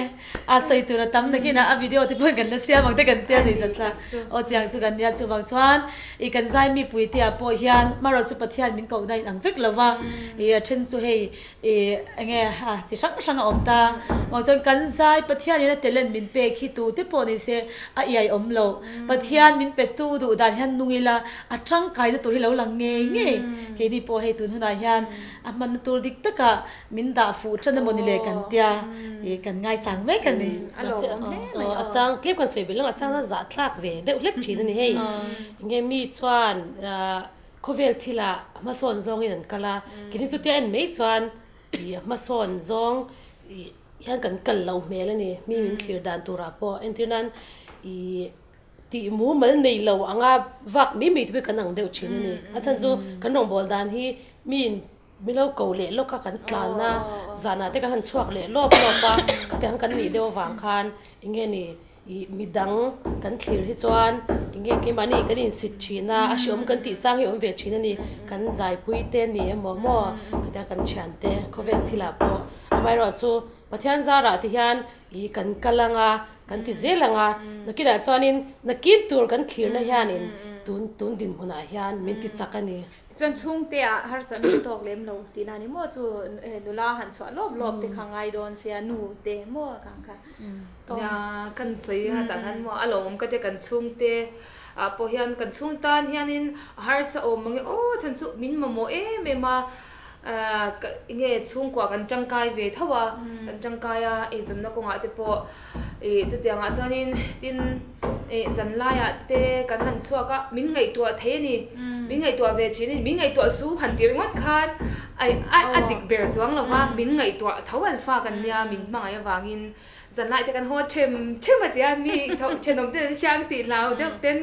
a sawi tur a tam nakin a a video te pawh kan la siam ang te kan tia nuih zat thlak aw tiang chu kan nia chuvang chuan i kan zai mipui te ah pawh hian marawh chu Pathian min kohna in ang vek lo va i a then chu hei Ih enge a chi hrang hrang a awm ta. Mah chuan kan zai Pathianin a talent min pek hi tute pawh ni se a iai awm lo. Pathian min pe tu duh dan hian nung ila a tangkaina tur hi lo lang ngei ngei. Keini pawh hei tun hunah hian a hmanna tur dik takah min dah fuh tan emaw ni le kan tia ih kan ngaichang mek a ni. A lawmawm hle mai aw. A chang tlem kan sawi belh ang a chang a zahthlak ve deuh hlek thin a ni hei. Enge mi chuan Khawvel thilah hmasawn zawngin an kal a, keini chutia en mai chuan ih hmasawn zawng ih hian kan kal loh hmel a ni, mi min thlir dan turah pawh entir nan ih tih mumal nei lo anga vak mai mai te pawh hi kan ang deuh thin a ni. A chhan chu kan rawngbâwl dan hi miin mi lo ko leh lawk a kan tlan a, zanah te kan han chhuak leh lawp lawp a, khatiang kan nih deuh avang khan eng nge ni Ih midang kan thlir hi chuan enge keimahni kan insit thin a, a hreawm kan tih chang hi a awm ve thin a ni. Kan zaipui te ni emaw maw khatia kan thian te khawvel thilah pawh amaherawh chu Pathian zarah te hian ih kan kal ang a, kan ti zel ang a, nakinah chuanin nakin tur kan thlirna hianin tun tun dinhmunah hian min ti chak a ni. Chuan chhungte ah harsatna an tawk lem lo tihna a ni maw chu nula han chhuah lawp lawp te kha ngai dawn sia nu te maw kang kha. Nia kan sawi a tah hian maw a lawmawm ka tia kan chhungte ah pawh hian kan chhung tan hianin a harsa awm mange aw chhan chu min mamawh em em a ah enge chhungkua kan tangkai ve tho a kan tangkai a eizawnna kawngah te pawh ih chutiangah chuanin tin ih zan laiah te kan han chhuak a min ngaihtuah thei a ni min ngaihtuah ve thin a ni min ngaihtuah su han ti ringawt khan a dik ber chuang lo va min ngaihtuah tho an fak an nia min hmangaih avangin zan lai te kan haw them them a tia mi thenawm ten an hriang tih hlau deuh ten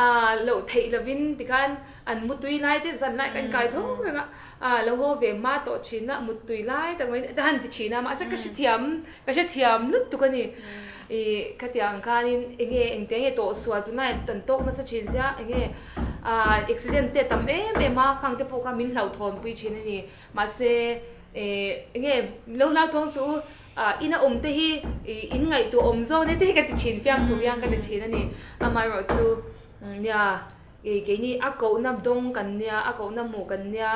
ah loh theih lovin tikhan an mutui lai te zan lai kan kai tho reng a ah lo haw ve hma tawh thin a mutui lai tak mai te han ti thin a mahse ka hrethiam ka hrethiam lutuk a ni ih khatiang khanin enge engte nge tawh sual tunlai an tawk nasa thin sia enge ah accident te a tam em em a khang te pawh kha min hlauhthawn pui thin a ni mahse ih enge lo hlauthawng suh u ah ina awm te hi ih in ngaihtuah awm zawk nia te hi ka ti thin fiam tur hian ka ti thin a ni amaherawh chu nia ih keini a kohna dawng kan nia a kohna hmuh kan nia.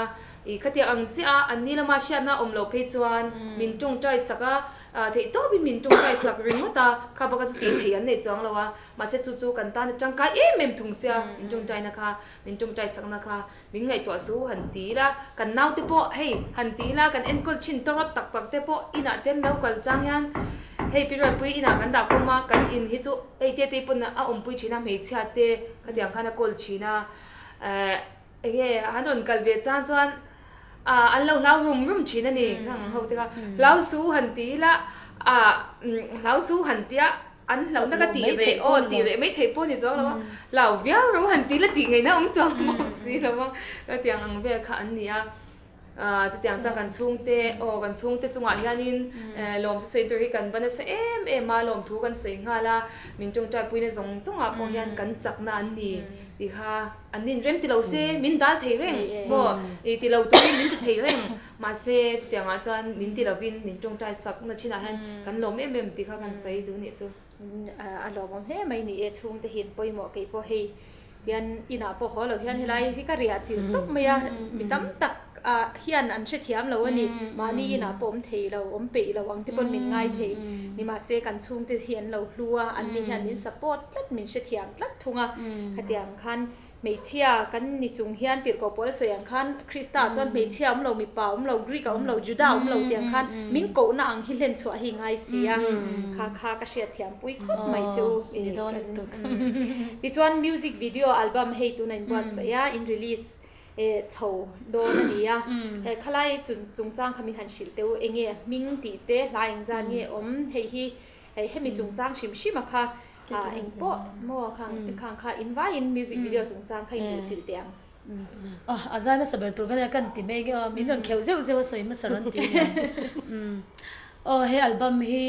I khatiang ang chiah a, an ni lama hriatna awm loh phei chuan min tawngtai sak a, theih tawpin min tawngtai sak ringawt a, kha baka chu tih theih an nei chuang lo a, mahse chu chu kan tan a tangkai em em thung sia, min tawngtaina kha, min tawngtai sakna kha min ngaihtuah chu han ti ila, kan naute pawh hei han ti ila kan enkawl thin tawrh tak tak te pawh inah te an lo kal chang hian hei Pi Ruatpui inah kan dah khawm a, kan in hi chu hei Tete pawn a awmpui thin a, hmeichhia te khatiang khan a kawl thin a, eh. Enge an rawn kal ve chang chuan ah an lo hlau rum rum thin a ni khang ho te kha hlau su han ti ila ah hlau su han tia an hlauhna ka tih reh aw tih reh mai theih pawh ni chuang lo a hlau viau ro han ti ila tih ngaihna awm chuang bawk si lo a hetiang ang vel kha an ni a ah chutiang chuan kan chhungte aw kan chhungte chungah hianin lawm chu sawi tur hi kan va nasa em em a lawmthu kan sawi nghal a min tawngtai puina zawng zawngah pawh hian kan chakna an ni tih kha. An inrem ti lo se min dal thei reng maw i ti lo turin min ti thei reng mahse chutiangah chuan min ti lovin min tawngtai sak na thinah hian kan lawm em em tih kha kan sawi duh nih chu. A lawmawm hle mai ni e chhungte hi an pawimawh kei pawh hei tian inah pawh haw lo hian helai hi ka riah chilh tawp mai a mi tam tak ah hian an hrethiam lo a ni mahni inah pawh awm thei lo awm peih lo ang te pawn min ngai thei ni mahse kan chhungte hi an lo hlu a an ni hian min support tlat min hrethiam tlat thung a khatiang khan hmeichhia kan ni chung hian tirhkoh pawl a sawi ang khan Krista ah chuan hmeichhia awm lo mipa awm lo Greek a awm lo Juda awm lo tiang khan min kohna ang hi hlen chhuah hi ngai si a kha kha ka hriatthiam pui khawp mai che u tichuan music video album hei tuna inbuatsaih a in release E chho dawn a ni a, he khalai chungchang kha min han hrilh teh u, enge a hming tih te, hla engzat nge awm, hei hi hemi chungchang hrim hrim a kha eng pawh maw khang khang kha in vaiin music video chungchang kha in duh chilh teh ang. A zai hmasa ber tur ka nia kan ti mai nge aw, min rawn kheuh zeuh zeuh a sawi hmasa rawn ti nia. Aw he album hi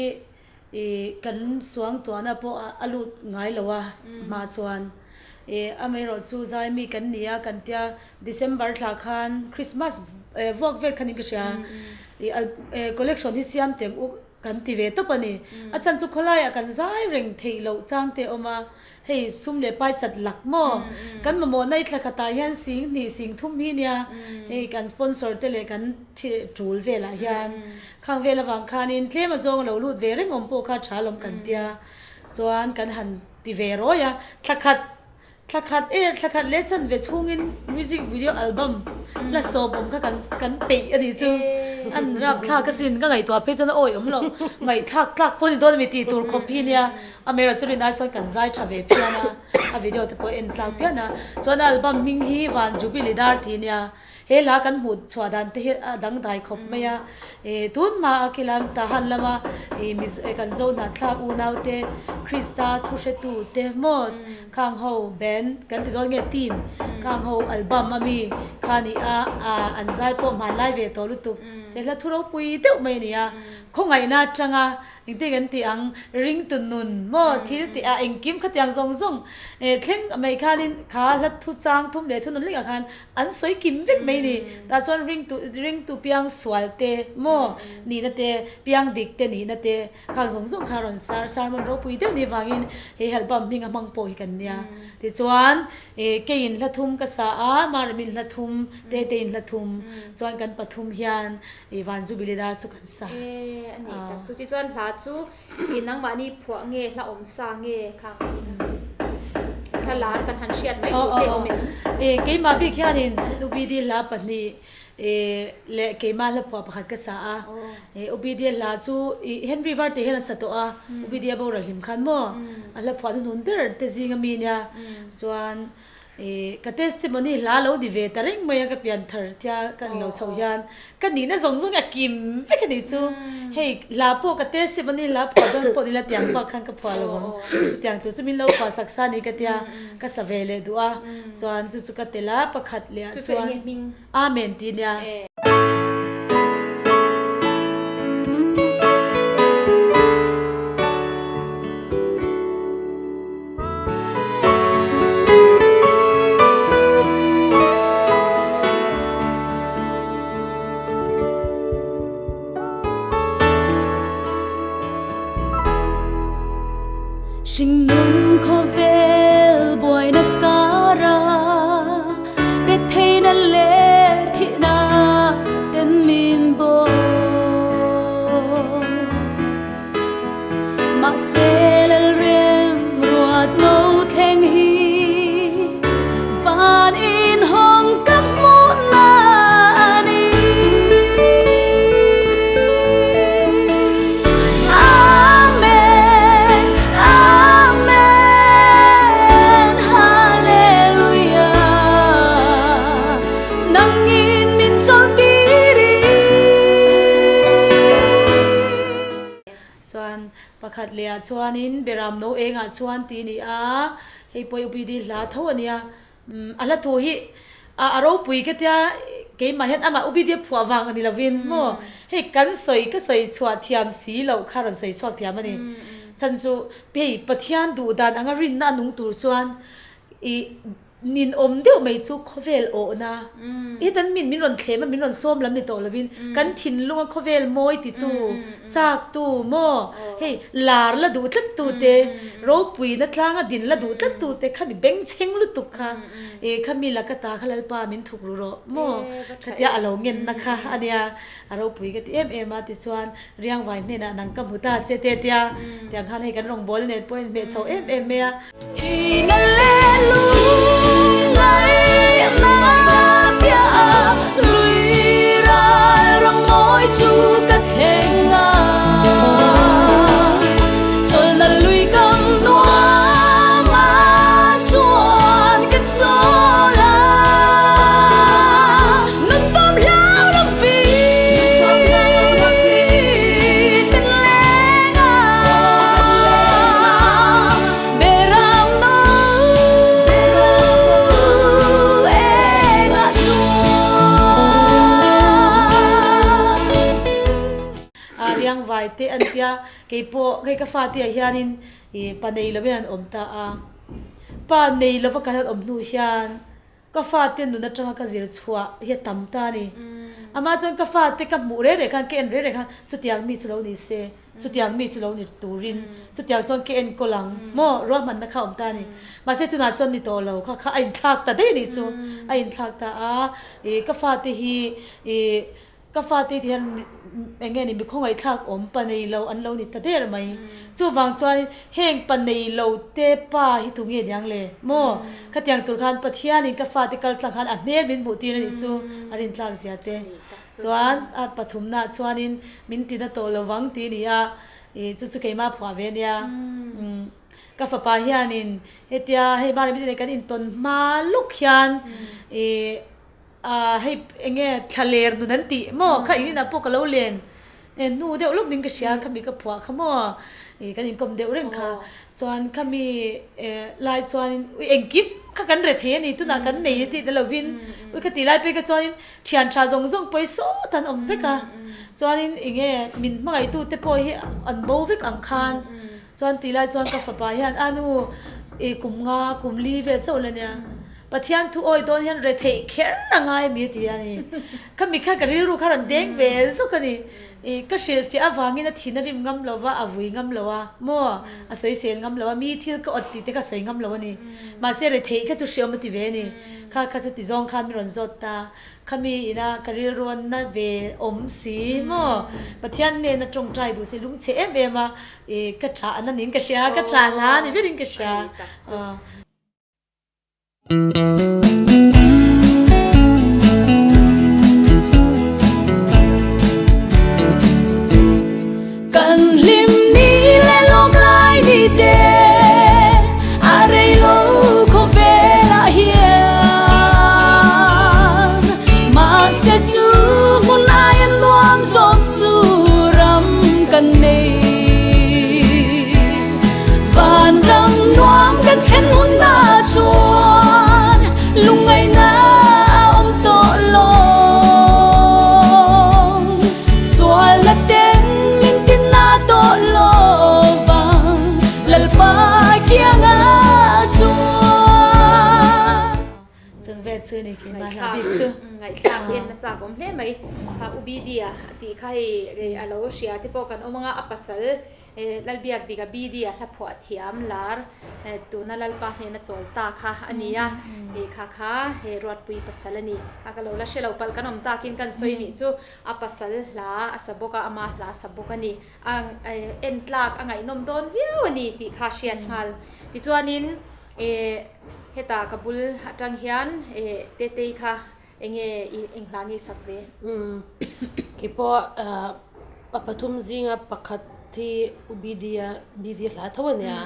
I kan suangtuahna pawh a lut ngai lo a hma chuan i amaherawh chu zai mi kan ni a kan tia December thla khan Christmas vuak vel khan in ka hria i collection hi siam teng uk kan ti ve tawp a ni a chhan chu khawlaiah kan zai reng theih loh chang te a awm a. Hei sum leh pai chat lak maw? Kan mamawhna i thla khatah hian sing hnih sing thum hi nia hei kan sponsor te leh kan thi tul velah hian khang vel avang khanin tlem a zawng a lo lut ve reng awm pawh kha tha lawm kan tia chuan kan han ti ve rawi a thla khat thla khat e thla khat leh chanve chhungin music video album la sawm awm kha kan kan peih a nih chu an rap thlak asin ka ngaihtuah phei chuan a awi awm lo ngaihthlak tlak pawh a ni dawn a mi tih tur khawp hi nia. A hmel chu rin ai chuan kan zai tha ve phian a, a video te pawh en tlak phian a. Chuan a album hming hi Van Jubilee Dar tih nia, he hla kan hmuh chhuah dan te hi a dangdai khawp mai a. Ih tun hma a khilam Tahan lama ih Mizo kan zo hnahthlak unau te, Krista thuhretu te maw khang ho band kan ti dawn nge team khang ho album a mi kha ni a, an zai pawh hmanlai ve tawh lutuk se hla thu ropui deuh mai a ni a. Khawngaihna atanga Engtin kan tih ang, ringtu nun maw thil tih ah engkim khatiang zawng zawng thleng mai khanin kha hla thu chang thum leh thunun lengah khan an sawi kim vek mai ni. Tah chuan ringtu ringtu piang sual te maw nihna te, piang dik te nihna te khang zawng zawng kha rawn sar sermon ropui deuh ni vangin he helpam hming a hmang pawh hi kan nia. Tichuan keiin hla thum ka sa a, Marimin hla thum, Tetein hla thum chuan kan pathum hian I van Jubilee dar chu kan sa. E a nih tak chu. Tichuan hla chu i nangmahni phuah nge hla awm sa nge kha hla lar kan han hriat mai tur te awm em? E keimah bik hianin UBD hla pahnih e leh keimah hla phuah pakhat ka sa a. E UBD hla chu i Henry Varte hian a sa tawh a, UBD a boral hlim khan maw a hla phuah hnuhnun ber te zinga mi nia. Chuan Ih, ka testimony hla lo ni ve ta reng mai a, ka pian thar tia ka lo chhoh hian ka nihna zawng zawng hi a kim vek a nih chu. Hei hla pawh ka testimony hla phuah dawn pawh nila tiang bak khan ka phuah lo ang. Chutiang tur chu min lo phuah sak sa ni ka tia ka sa ve leh duh a, chuan chu chu ka tel a pakhat leh ah chuan Amen tih nia. Hringnun khawvel buaina kara, retheina leh thihna. ah chuanin Beram no eng ah chuan tih a ni a, hei pawh hi UPD hla tho a nia. Umm a hla thu hi a a ropui ka tia keimah hian amah UPD a phuah vang a ni lovin maw hei kan sawi ka sawi chhuah thiam si loh kha rawn sawi chhuak thiam a ni. Chhan chu hei Pathian duh dan anga rinna a nung tur chuan ih Ninawm deuh mai chu khawvel awhna i tan min min rawn thlem a, min rawn sawm lam ni tawh lovin kan thinlunga khawvel mawi titu, chaktu maw hei lar la duh tlat tu te, ropuina tlanga din la duh tlat tu te khami bengchheng lutuk kha i khami la ka ta kha Lalpa min thuk ru rawh maw khatia a lo ngenna kha a nia a ropui ka ti em em a tichuan Riangvai hnenah nang ka hmu ta che te tia tiang khan hei kan rawngbawlna nen pawh a inhmeh chho em em mai a. Riangvai te an tia keipawh hei ka fate ah hianin ih pa nei lovin an awm ta a pa nei lova kan han awm hnu hian Ka fate nun atanga ka zir chhuah hi a tam ta a ni. Amah chuan ka fate ka hmuh reh reh khan, ka en reh reh khan chutiang mi chu lo ni se, chutiang mi chu lo ni turin chutiang chuan ka enkawl ang maw ruahmanna kha a awm ta a ni. Mahse tunah chuan ni tawh lo kha kha a inthlak ta daih a nih chu, a inthlak ta a. Ih ka fate hi ih Ka fate ti hian eng nge ni mi khawngaihthlak awm pa nei lo an lo ni ta der mai. Chuvang chuan heng pa nei lo te pa hi tu nge niang le maw? Khatiang tur khan Pathianin ka fate kal tlang khan a hmel min hmuh tir a nih chu a rintlak zia te. Chuan a pathumnaah chuanin min tina tawh lo vang tih a ni a, ih chu chu keimah phuah ve a nia. Ka fapa hianin hetia hei Mari Mite nen kan intawn hma lawk hian ih Ahh hei enge thla ler nun an tih maw kha engin ah pawh ka lo len hnu deuh lawk ning ka hria khami ka phuah kha maw ih kan inkawm deuh reng kha chuan khami eh lai chuanin ui engkim kha kan re thei a ni tunah kan nei tih te lovin ui ka tih lai phei kha chuanin thian tha zawng zawng pawi sawt an awm vek a chuanin enge min hmangaih tu te pawh hi an bo vek ang khan chuan tih lai chuan ka fapa hian a nu ih kum nga kum li vel chauh la nia. Pathian thu awi dawn hian retheih kher a ngai mi a ti a ni. Khami kha ka rilru kha rawn deng ve zuk a ni. Ih ka hrilhfiah avangin a thin a rim ngam lo va, a vui ngam lo a, maw? A sawisel ngam lo a, mi thil ka awt tih te kha a sawi ngam lo a ni. Mahse retheih kha chu hriawm a ti ve a ni. Kha kha chu ti zawng khan mi rawn zawt ta. Khami ina ka rilru a na ve awm si maw? Pathian hnena tawngtai duh si lungchhe em em a, ih ka tah na niin ka hria, ka tah hla ni berin ka hria. Kan hlim ni leh lawm lai ni te a rei lo khawvelah hian mahse chu hmun aia nuam zawk chu ram kan nei. Van ram nuam kan thlen hun na chuan lungngaihna a awm tawh lo. Sualna ten min tina tawh lo vang Lalpa kianga chuan. Chung vel chu ni khi ma hla bik chu. Ngaihthlak en na chak awm hle mai. Kha U Bidi-a tih kha hei a lo hria te pawh kan awm anga a pasal Lalbiak dik a BD a hla phuah thiam lar tuna Lalpa hnena chawl ta kha a ni a, hei kha kha he Ruatpui pasal a ni. Kha ka lo la hre lo palh kan awm takin kan sawi nih chu a pasal hla a sa bawk a, ama hla a sa bawk a ni. A en tlak a ngaihnawm dawn viau a ni tih kha hriat nghal. Tichuanin hetah ka bul atang hian Tetei kha Enge i eng hla nge sak ve? Umm keipawh pa pathum zinga pakhat hi U Bidi-a Bidi hla tho a nia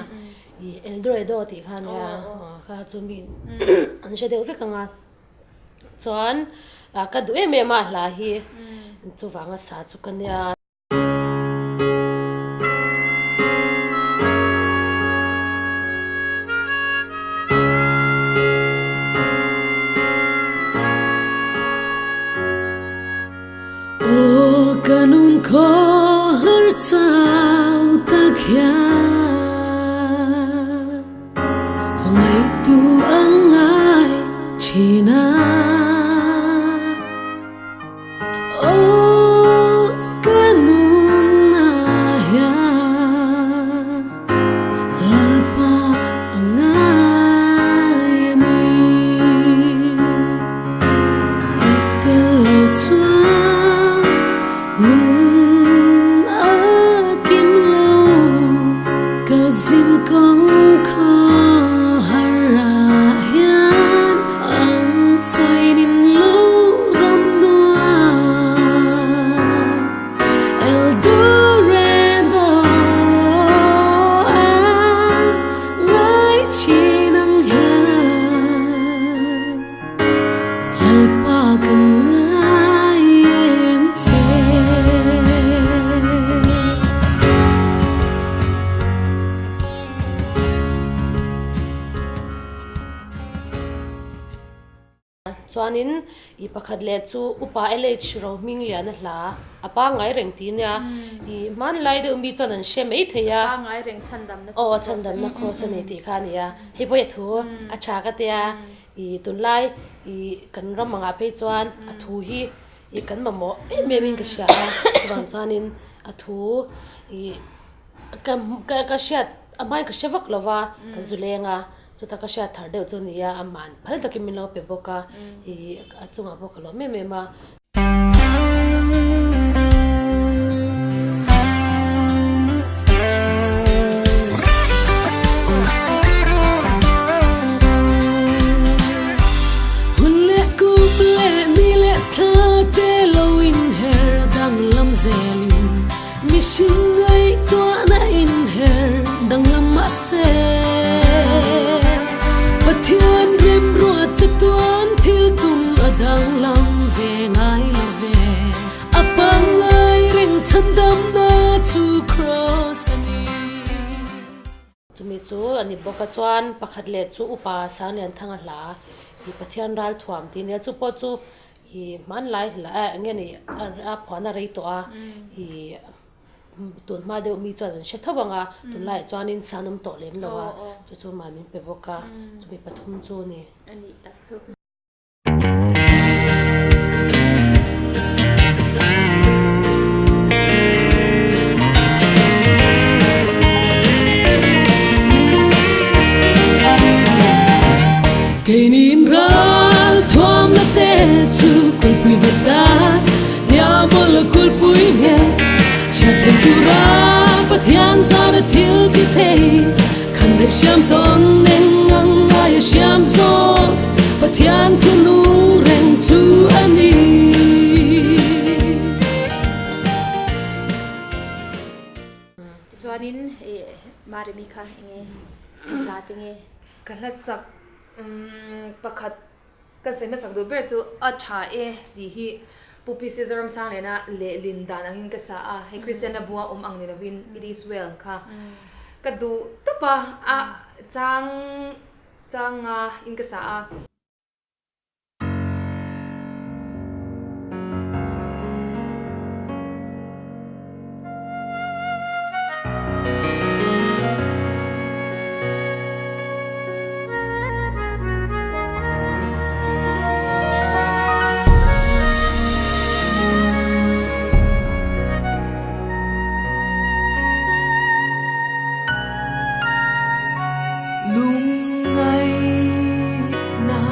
ih Eldorado tih kha a nia kha chu mi an hre deuh vek ang a chuan ka duh em em a hla hi chuvanga sa chu ka nia. Hian hmangaihtu ang ngai thin a. Aw ka nunna hian Lalpa a ngai a ni. I tel lo chuan nun a kim lo, ka zin kawng kha har ah hian an sawi nin lo ram nuam. El Dorado an ngai chin ang hian Lalpa ka ngai em che. Chuanin i pakhat leh chu Upa LH Rohmingliana hla a pangngai reng ti nia. I hmanlai deuh mi chuan an hre mai thei a. Pangngai reng chhandamna Aw chhandamna cross a ni tih kha a ni a. Hei pawh i a thu a tha ka tia. I tunlai i kan ram angah phei chuan a thu hi i kan mamawh em em in ka hria a. Chuvang chuanin a thu i ka ka hriat a hmain ka hre vak lo va ka zu leng a. Chuta ka hriat thar deuh chu nia, a man phal takin min lo pe bawk a, ih a chungah pawh ka lawm em em a. Hun leh kum leh ni leh thla te lo inher danglam zelin Mihring ngaihtuahna inher danglam mahse, Pathian remruat che tuan thil tum a danglam ve ngai lo ve. A pangngai reng chhandamna chu Kraws a ni. Chumi chu a ni bawk a, chuan pakhat leh chu Upa Sanglianthanga hla i Pathian ralthuam tih nia, chu pawh chu I hmanlai hla eh enge ni a phuahna rei tawh a, i tun hma deuh mi chuan an hre tho ang a, tunlaiah chuanin san awm tawh lem lo a, chu chu mah min pe bawk a, chumi pathum chu a ni. A nih tak chu. Keinin ral thuamna te chu kulpui ve ta, diabol kulpui nge chhiat thei tura Pathian zara thil ti thei, khan daih siam tawn eng ang ngaia siam zawk Pathian thu nung reng chu a ni. Tichuanin Maremi kha enge hla te nge? Ka hla sak pakhat ka sawi hmasak duh ber chu a tha e tih hi Pu PC Zoramsangliana lehlin dan angin ka sa a, hei Kristianna bua awm ang ni lovin it is well kha ka duh tawp a, a chang chang nga in ka sa a. Lungngaihna.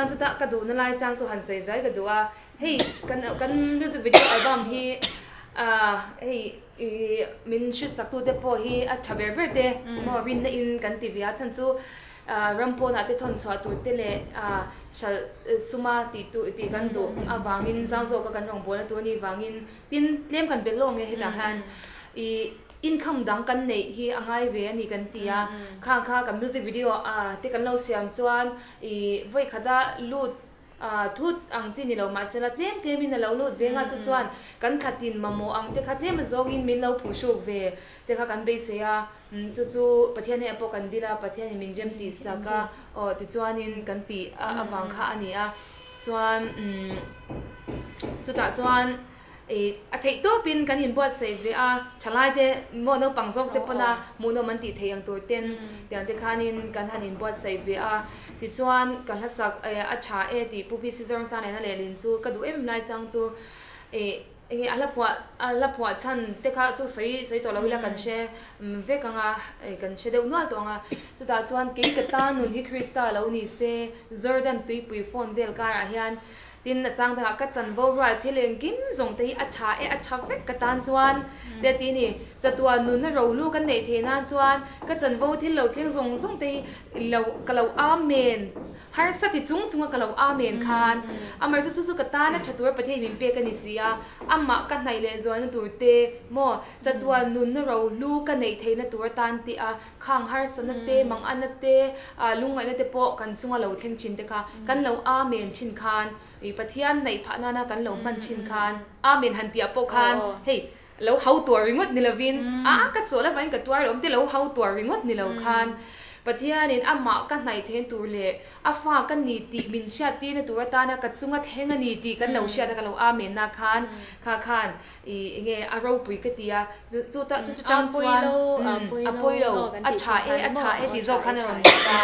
Chuan chutah ka duhna lai chang chu han sawi zai ka duh a, hei kan kan music video album hi ah hei ih min hrisak tute pawh hi a tha ber ber te maw rinna in kan ti ve a, chhan chu ah ram pawnah te thawn chhuah tur te leh ah hralh suma tih tur tih kan duh avangin zau zawka kan rawngbawlna tur a nih vangin tin tlem kan belh lawk nge hetah hian ih Income dang kan neih hi a ngai ve a ni kan ti a, khang kha kan music video ah te kan lo siam chuan ih vawi khata lut ah thut ang chi ni lo mahsela tlem tlem in a lo lut ve nga chu chuan kan thlatin mamawh ang te kha tlem a zawng in min lo phuhruk ve te kha kan beisei a, chu chu Pathian hnenah pawh kan dil a, Pathian in min rem tih sak a aw tichuan in kan tih avang kha a ni a, chuan umm chutah chuan. Ih, a theih tawpin kan inbuatsaih ve a, thalaite maw naupang zawk te pawn a hmuhnawm an tih theih ang tur ten tiang te khanin kan han inbuatsaih ve a. Tichuan ka hlasak a tha e tih Pu PC Zoramsang nena lehlin chu ka duh em em lai chang chu ih enge a hla phuah a hla phuah chhan te kha chu sawi sawi tawh lo ila kan hre vek ang a, kan hre deuh nual tawh ang a. Chutah chuan kei ka tan nun hi Krista lo ni se Jordan tuipui phone vel karah hian Tin, a chang dangah ka chanvo rual thil engkim zawng te hi a tha e, a tha vek ka tan chuan te a ti ni. Chatuan nunna rohlu kan neih theih nan chuan ka chanvo thil lo thleng zawng zawng te hi lo ka lo amen harsa ti chung chunga ka lo amen khan amaherawhchu chu chu ka tan a tha tura Pathian min pek a ni si a, amah ka hnaih leh zualna tur te maw chatuan nunna rohlu ka neih theihna tur atan tih a khang harsatna te, manganna te, lungngaihna te pawh kan chunga lo thleng thin te kha kan lo Amen thin khan, ih Pathian neih phah nana kan lo hman thin khan Amen han tih ah pawh khan hei lo hau tuar ringawt ni lovin a ka chawlh avangin ka tuar lo awm te lo hau tuar ringawt ni lo khan Pathianin amah ka hnaih then tur leh A fa ka ni tih min hriat tirna tur atana ka chunga thleng a ni tih kan lo hriat a ka lo Amen na khan kha khan Ih enge a ropui ka ti a, chu chu ta chu chu tang chuan a pawi lo, a tha e a tha e tih zawk khan a rawn ti a,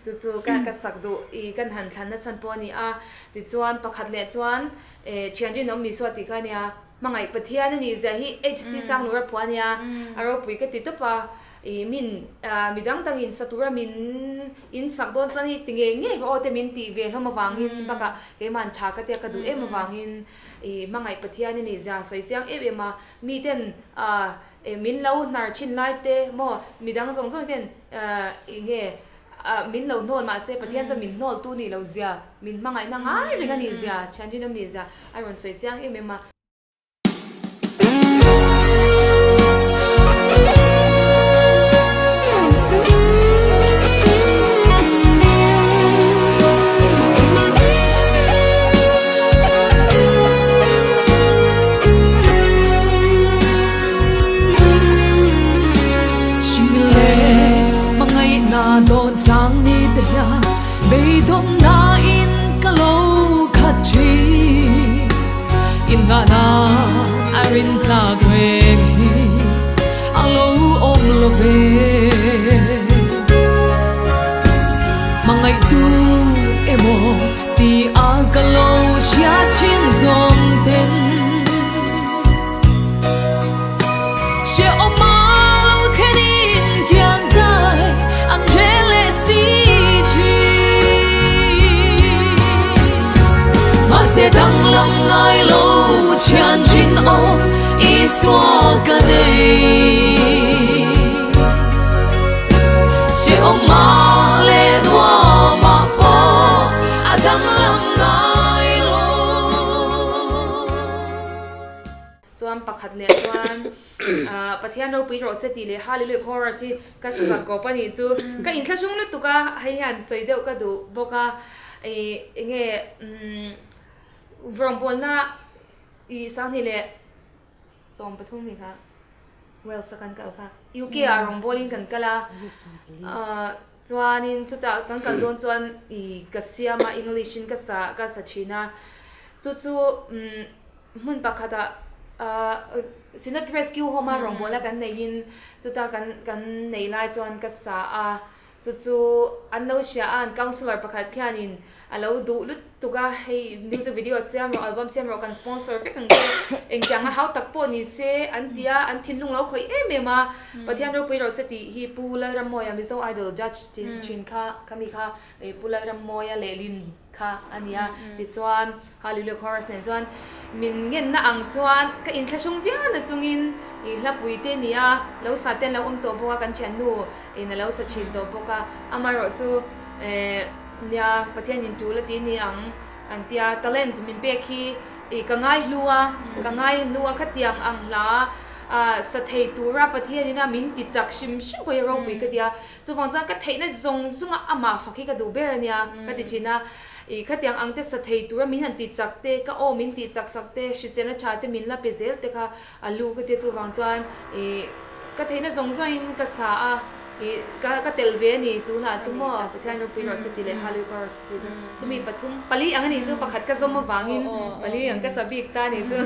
chu chu ka ka sak duh ih kan han thlanna chhan pawh a ni a, tichuan pakhat leh chuan eh thian rinawm Isua tih kha a nia, hmangaih Pathian a nih zia hi HC Sanglura phuah a nia, a ropui ka ti tawp a. Ih min ah mi dang dangin sa tura min in sak dawn chuan hei ti ngei ngei rawh aw te min tih ve hlawm avangin bakah keimah'n tha ka tia ka duh em avangin ih hmangaih Pathian i nih zia sawi chiang em em a, miten ah min lo hnar thin lai te maw mi dang zawng zawng ten ah eng nge ah min lo hnawl mahse Pathian chuan min hnawl tu nih lo zia min hmangaihna ngai reng a nih zia thian rinawm nih zia a rawn sawi chiang em em a. Chuan pakhat leh chuan Pathian ropui rawh se tih leh Hallelujah chorus hi ka sak kawp a nih chu ka inthlahrung lutuk a, hei hian sawi deuh ka duh bawk a, ih enge umm rawngbawlna ih sanghnih leh 13 ni kha Wales a kan kal kha UK ah rawngbawlin kan kal a chuanin chutah kan kal dawn chuan ih ka siam a English in ka sa ka sa thin a chu chu umm hmun pakhatah ah Synod Rescue Home a rawngbawlna kan neihin chuta kan kan nei lai chuan ka sa a. Chu chu an lo hria a, an councillor pakhat khianin a lo duh lutuk a, hei music video siam rawh, album siam rawh, kan sponsor vek ang che, engtiang a hau tak pawh ni se an ti a, an thinlung lo khawih em em a, Pathian ropui rawh che tih hi Pu Lalrammawia Mizo Idol judge thin kha, khami kha Pu Lalrammawia lehlin. kha a nia. Tichuan, Hallelujah Chorus nen chuan min ngenna ang chuan ka inthlahrung viau na chungin ih hlapui te ni a, lo sa te an lo awm tawh bawk a, kan thiannu in a lo sa thin tawh bawk a. Amaherawh chu eh nia Pathian in tul a ti ni ang kan tia, talent min pek hi ih ka ngai hlu a, ka ngai hlu a khatiang ang hla ah sa thei tura Pathian ina min ti chak hrim hrim pawh hi ropui ka ti a. Chuvang chuan ka theihna zawng zawnga amah fak hi ka duh ber a nia ka ti thin a, ih khatiang ang te sa thei tura min han tih chak te, ka aw min tih chak sak te, hriselna tha te min la pe zel te kha a lu ka tia chuvang chuan ih ka theihna zawng zawngin ka sa a, ih ka ka telh ve a ni chu hna chu maw Pathian ropui rawh se ti leh Hallelujah chorus tih chu chumi pathum pali ang a nih chu pakhat ka zawm avangin pali ang ka sa bik ta a nih chu.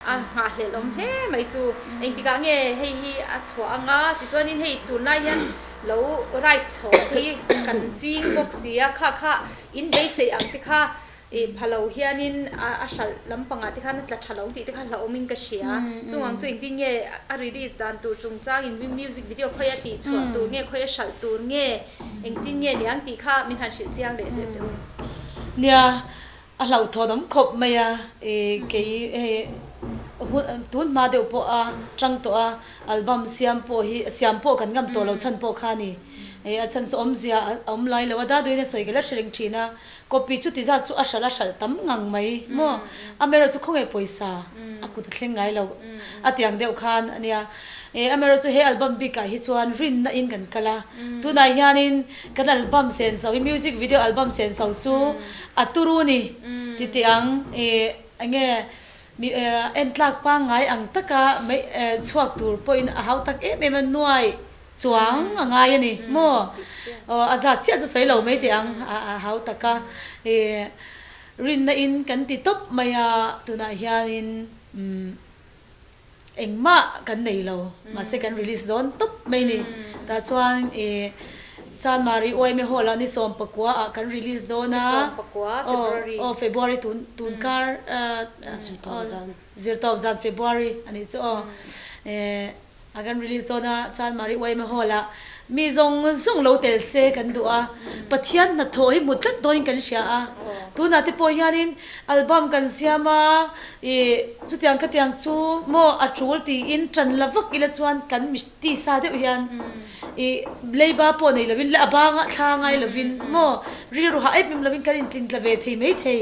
A nghahhlelh awm hle mai chu engtikah nge hei hi a chhuah anga tichuanin hei tunlai hian lo ride chho hi kan ching bawk si a kha kha in beisei ang te kha Ih pha lo hianin a hralh lampangah te khan a tla tha lo tih te kha hlauhawmin ka hria. Chung ang chu engtin nge a release dan tur chungchangin music video khawi a tih chhuah tur nge khawi a hralh tur nge engtin nge niang tih kha min han hrilh chiang leh deuh teh u. Nia, a hlauhthawn awm khawp mai a, ih kei hei hun tun hma deuh pawh a chang tawh a, album siam pawh hi siam pawh kan ngam tawh lo chhan pawh kha a ni. Ih a chhan chu awmzia a awm lai lo a, Daduin a sawi ka la hre reng thin a. Copy chu ti zat chu a hralh a hralh tam ngang mai maw? Amaherawh chu khawnge pawisa a kut a thleng ngai lo a tiang deuh khan a nia. E amaherawh chu he album bik ah hi chuan rinna in kan kal a, tunah hianin kan album senso hi music video album senso chu a turu ni ti teh ang e enge mi entlak pangngai ang taka mai chhuak tur pawhin a hau tak em em a nuai Chuang a ngai a ni maw? Aw a zat chiah chu sawi lo mai teh ang a hau tak a, ih rinna in kan ti tawp mai a, tunah hianin umm engmah kan nei lo mahse kan release dawn tawp mai ni. Tah chuan ih Chanmari Uaime Hall ah ni 19 ah kan release dawn a, aw February tun tunkar zirtawp zan February a nih chu aw ih. A kan release dawn a, Chanmari Uaima Hall ah mi zawng zawng lo tel se kan duh a, Pathian hnathawh hi hmu tlat dawnin kan hria a, tunah te pawh hianin album kan siam a, ih chutiang khatiang chu maw a tul tiin tan la vak ila chuan kan mi tisa deuh hian ih leiba pawh nei lovin leh a banga thla ngai lovin maw rilru hah em em lovin kan intlin tla ve thei mai thei.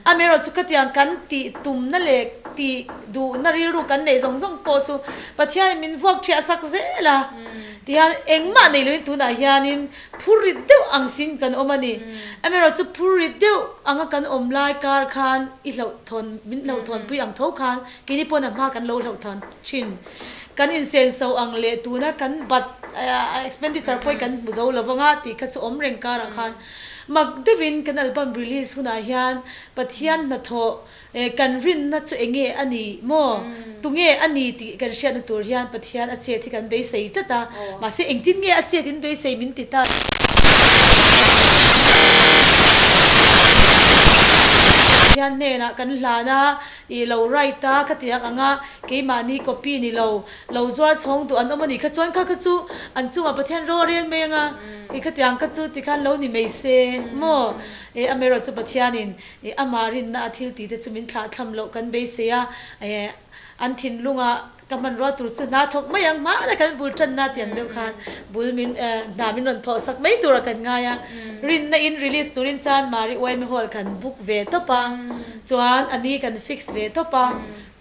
Amaherawhchu khatiang kan tih tumna leh tih Duhna rilru kan neih zawng zawng pawh chu Pathianin min vuak ṭhiah sak zel a, tihian engmah nei loin tunah hianin phur rit deuh ang sin kan awm a ni. Amaherawh chu phur rit deuh anga kan awm lai kar khan i hlauhthawn, min hlauhthawnpui ang tho khan keini pawn a hma kan lo hlauhthawn thin. Kan insenso ang leh tuna kan bat expenditure pawh hi kan hmu zo lo vang a tih kha chu awm reng karah khan mak deuhin kan album release hunah hian Pathian hnathawh E, kan rinna chu enge a ni maw? Tunge a ni tih kan hriatna tur hian Pathian a chet hi kan beisei tlat a, mahse engtin nge a chet in beisei min ti ta? Pathian hnenah kan hlan a, I lo write a khatiang anga keimahni copy ni lo lo zuar chhawng duh an awm a nih kha chuan kha kha chu an chungah Pathian ro a rel mai anga i khatiang kha chu tikhan lo ni mai se maw? E amaherawh chu Pathianin i amah rinna a thil tih te chu min thlah thlam loh kan beisei a, e an thinlungah Ka hmanrua tur chu hna thawk mai ang hmana kan bul tanna tih ang deuh khan bul min hna min rawn thawh sak mai tura kan ngai a, rinna in release turin chuan Mari Uaime Hall kan book ve tawp a, chuan a ni kan fix ve tawp a,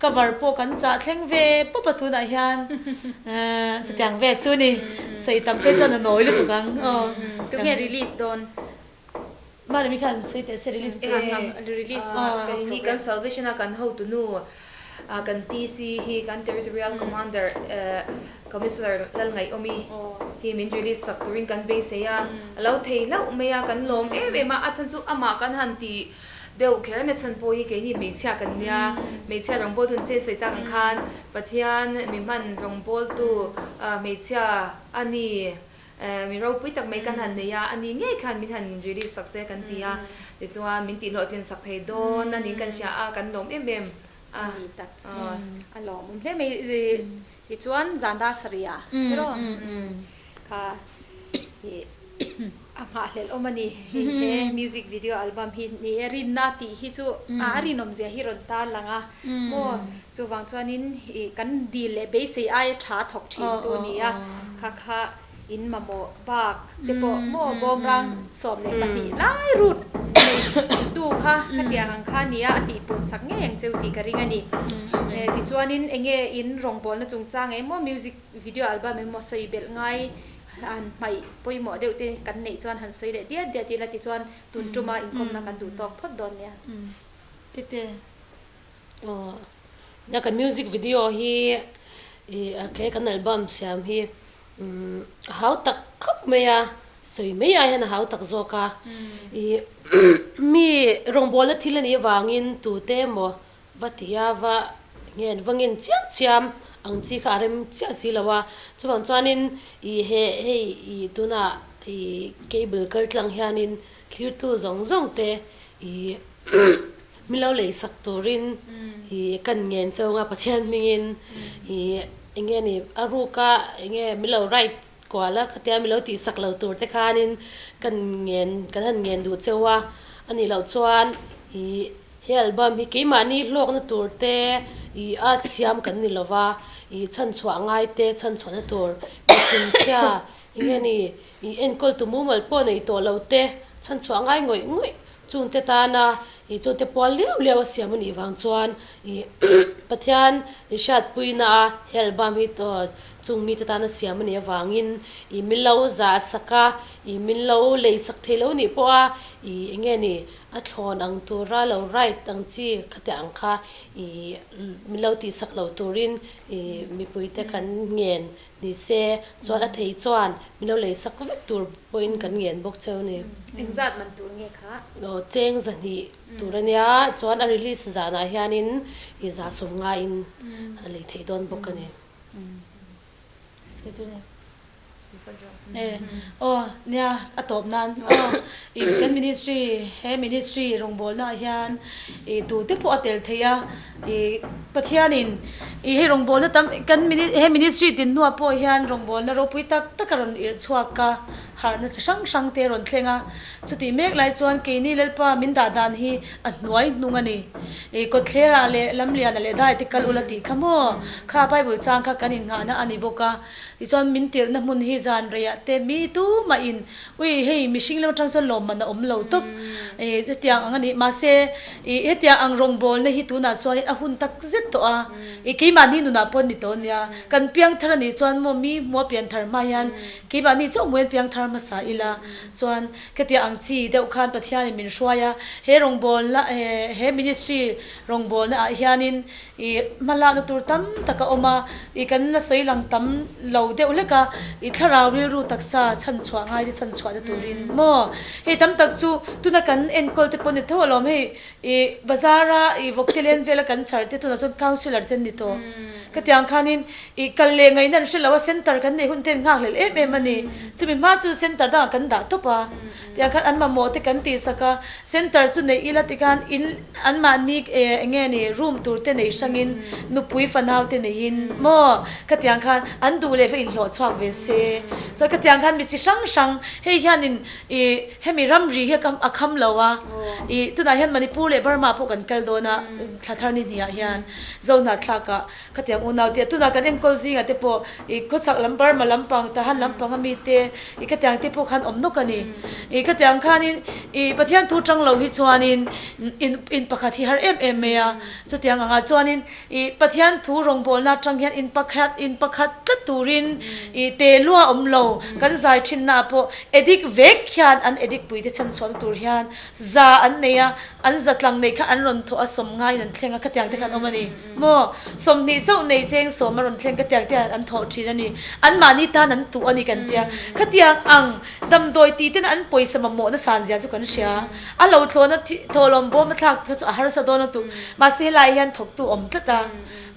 cover pawh kan chah thleng ve pawp a tunah hian chutiang ve chu ni, sawi tam phei chuan a nawi lutuk ang aw. Tunge release dawn? Mari mi khan sawi teh se release chu. Release hi kan salvation a kan hotunu kan TC hi kan Territorial Commander Commissioner Lalngaihawmi hi min release sak turin kan beisei a, a lo thei hlauh mai a, kan lawm em em a, a chhan chu amah kan han ti deuh kher na chhan pawh hi keini hmeichhia kan nia, hmeichhia rawngbawltu an che sawi tak ang khan Pathian mi hman rawngbawltu hmeichhia a ni. Mi ropui tak mai kan han nei a, ani ngei khan min han release sak se kan ti a, tichuan min tihhlawhtlin sak thei dawn a niin kan hria a, kan lawm em em a. Ani tak chu a lawmawm hle mai, tichuan zan dar sarih ah tiraw kha a nghahhlelh awm a ni, he music video album hi ni e rinna tih hi chu a rinawm zia hi rawn tar lang a maw, chuvang chuanin kan dil leh beisei aia tha thawk thin tu ni a, kha kha in mamawh bak te pawh maw bawmrang 12 lai rut nei tu kha khatiang ang kha nia a tihpun sak ngei ang cheu tih ka ring a ni. Tichuanin enge in rawngbawlna chungchang emaw music video album emaw sawi belh ngai han hmaih pawimawh deuh te kan neih chuan han sawi leh diat diat ila tichuan tun tuma inkawmna kan duh tawk phawt dawn nia. Tete. Aw nia kan music video hi ih he kan album siam hi umm a hau tak khawp mai a sawi mai ai hian a hau tak zawk a ih mi rawngbawlna thil a nih avangin tute emaw va ti a va ngen va ngen chiam chiam ang chi kha a rem chiah si lo a chuvang chuanin ih he hei ih tunah ih cable kal tlang hianin thlirtu zawng zawng te ih Mi lo lei sak turin ih kan ngen cheu anga Pathian hmingin ih enge ni a ruka enge mi lo right kual a khatia mi lo tih sak lo tur te khanin kan ngen kan han ngen duh cheu a, a nih loh chuan ih he album hi keimahni hlawkna tur te ih a siam kan ni lova ih chhanchhuah ngai te chhanchhuahna tur mi chhunchhia enge ni ih enkawl tu mumal pawh nei tawh lo te chhanchhuah ngai ngawih ngawih Chungte tana ih chungte pual liau liau a siam a nih vang chuan ih Pathian i hriatpuina a he album hi chung mite tana siam a nih avangin ih min lo zah sak a, ih min lo lei sak thei lo nih pawh a ih eng nge ni a thlawn ang tura lo write ang chi khatiang ang kha ih min lo tih sak lo turin ih mipuite kan ngen Ni se, chuan a thei chuan min lo lei sak vek tur pawhin kan ngen bawk cheu ni. Engzat man tur nge kha? Aw, cheng 200 tur a nia, chuan a release zanah hianin i 150 in a lei theih dawn bawk a ni. Aw, nia, a tawp nan aw, i kan ministry, he ministry rawngbawlna ah hian i tute pawh a tel thei a, i Pathianin i hei rawngbawlna tam kan he ministry din hnuah pawh hian rawngbawlna ropui tak tak a rawn irh chhuak a, harhna chi hrang hrang te a rawn thleng a, chutih mek lai chuan keini Lalpa min dah dan hi a hnuai hnung a ni. I kawtthlerah leh lamlianah leh dai te kal ula tih kha maw? Kha Bible chang kha kan innghahna a ni bawk a. Tichuan min tirhna hmun hi zan reiah te mi tumah in ui hei mihring lam atang chuan lawmman a awm lo tawp i hetiang ang a ni mahse i hetiang ang rawngbawlna hi tunah chuan a hun tak zet tawh a i keimahni nunah pawh ni tawh ania kan piangthar a nih chuan maw mi hmua pianthar hma hian keimahni chauh hmuin piangthar hmasa ila chuan khetiang ang chi deuh khan Pathianin min hruai a he rawngbawlna he ministry rawngbawlna ah hianin I hmalakna tur tam tak a awm a, i kan la sawi lang tam lo deuh hlek a, i thlarau rilru taksa chhanchhuah ngai te chhanchhuahna turin maw? Hei tam tak chu tuna kan enkawl te pawh ni tho alawm, hei i bazar a i vawkte len vela kan chhar te tunah chuan councillor te an ni tawh. Khatiang khanin i kal leh ngaihna an hre lo a, centre kan neih hun te an nghakhlel em em a ni. Chumi hma chu. center dangah kan dah tawp a, tiang khan an mamawh te kan tihsak a, center chu neih ila tikhan in anmahni eng nge ni room tur te nei hrangin nupui fanau te neiin maw khatiang khan an duh leh va inhlawh chhuak ve se. Chuan khatiang khan mi chi hrang hrang hei hianin ih hemi ramri hi a kham lo a, ih tunah hian Manipur leh Burma pawh kan kal dawn a thla thar ni hnih ah hian Zohnahthlak ah Khatiang unau te tunah kan enkawl zingah te pawh i khawchhak lam Burma lampang Tahan lampang ami te i khatiang te pawh khan awm nawk a ni. I khatiang khanin i Pathian thu tang lo hi chuanin in in pakhat hi har em em mai a. Chutiang angah chuanin i Pathian thu rawngbawlna atang hian in pakhat in pakhat tlat turin i te lua awm lo kan zai thinna ah pawh edik vek hian an edik pui te chhan chhuahna tur hian za an nei a, an za tlang nei kha an rawn thawh a sawm ngaiin an thleng a khatiang te khan awm a ni. Maw? 20 chauh nei cheng sawm a rawn thleng ka tiang te an thawh thin a ni. Anmahni tan an tuh a ni kan tia. Khatiang ang damdawi tih ten an pawisa mamawhna san zia chu kan hria. A lo thlawhna thawhlawm bawm a thlak kha chu a harsa dawn lutuk. Mahse helai hian thawktu awm tlat a.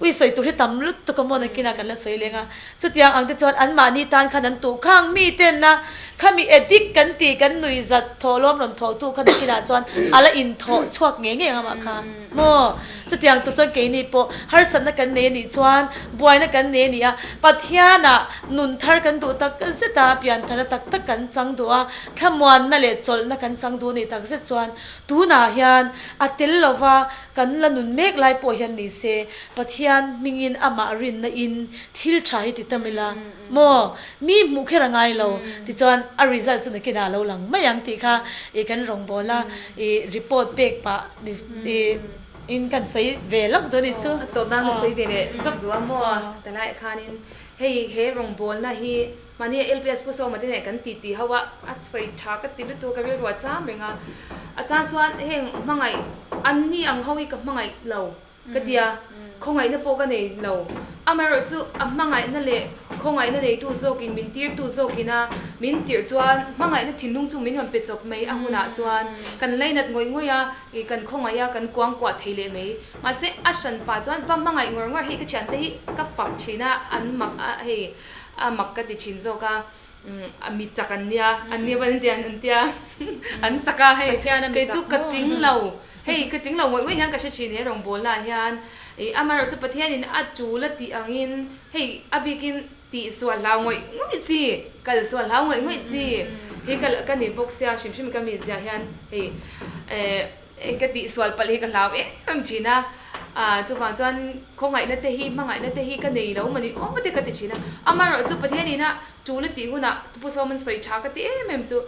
Ui sawi tur hi tam lutuk a maw nakinah kan la sawi leng a. Chutiang ang te chuan anmahni tan khan an tuh khang mi ten a khami addict kan tih kan nui zat thawhlawm rawn thawhtu kha nakinah chuan a la inthawh chhuak ngei ngei ang amah kha. Maw? Chutiang tur chuan keini pawh harsatna kan nei a nih chuan buaina kan nei a ni a, Pathianah nun thar kan duh tak zet a, piantharna tak tak kan chang duh a, thlamuanna leh chawlhna kan chang duh a nih tak zet chuan tunah hian a tel lova kan la nun mek lai pawh hian ni se Pathian hmingin amah rinna in thil tha hi ti tam ila maw? Mi hmuh kher a ngai lo tichuan a result chu nakinah a lo lang mai ang tih kha i kan rawngbâwl a, i report pek pah i in kan sawi ve lawk duh a ni chu. A tawp nan kan sawi ve leh zawk duh a maw? Talaiah khanin hei he rawngbâwlna hi mahni LPS Pu Sawma te nen kan titi ho a, a sawi tha ka ti lutuk a, ka rilru a cham reng a, a chan chuan heng hmangaih anni ang ho hi ka hmangaih lo. Ka ti a, khawngaihna pawh ka nei lo. Amaherawhchu a hmangaihna leh khawngaihna neitu zawkin min tirtu zawkin a min tirh chuan hmangaihna thinlung chu min rawn pe chawp mai a hunah chuan kan lainat ngawih ngawih a, ih kan khawngaih a, kan kuangkuah thei leh mai. Mahse a hran pah chuan va hmangaih ngawr ngawr hei ka thiante hi ka fak thin a, an mak a hei a mak ka ti thin zawk a, a mi chak an nia, an nia an tia an tia an chak a hei kei chu ka tling lo. Hei ka tling lo ngawih ngawih hian ka hre thin he rawngbawlna ah hian ih amaherawh chu Pathianin a tul a tih angin hei a bikin tih sual hlau ngawih ngawih chi kal sual hlau ngawih ngawih chi hi ka ka ni bawk sia hrim hrim ka mi zia hian hei eh ka tih sual palh hi ka hlau em em thin a ah chuvang chuan khawngaihna te hi hmangaihna te hi ka nei lo mawni aw te ka ti thin a amaherawh chu Pathianin a tul a tih hunah chu Pu Sawman sawi tha ka ti em em chu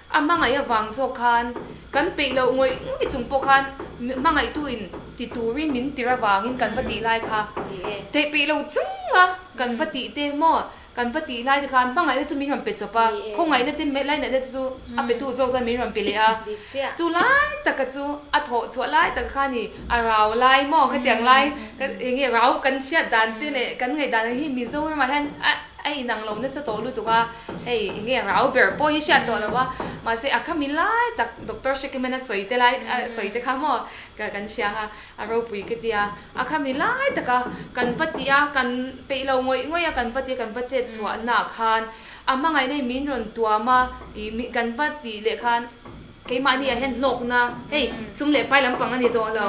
A hmangaih avang zawk khan kan peih loh ngawih ngawih chung pawh khan hmangaihtu in ti turin min tir avangin kan va tih lai kha theih peih lo chunga kan va tih te maw kan va tih lai te khan hmangaihna chu min rawn pe chawp a, khawngaihna te lainatna te chu a petu zawk chuan min rawn pe leh a, chu lai taka chu a thawh chhuah lai taka kha ni a rau lai maw khatiang lai eng nge rau kan hriat dan te leh kan ngaihdan hi Mizoramah hian a A inang lo nasa tawh lutuk a, hei eng nge rau ber pawh hi hriat tawh lo a, mahse a khami lai tak Doctor Shekiman a sawi te lai a sawi te kha maw ka kan hria ang a, a ropui ka ti a, a khami lai taka kan va tih a, kan peih lo ngawih ngawih a kan va tih a kan va chet chhuah naah khan a hmangaihna hi min rawn tuam a, ih kan va tih leh khan Keimahni ah hian hlawkna, hei sum leh pai lampang a ni tawh lo,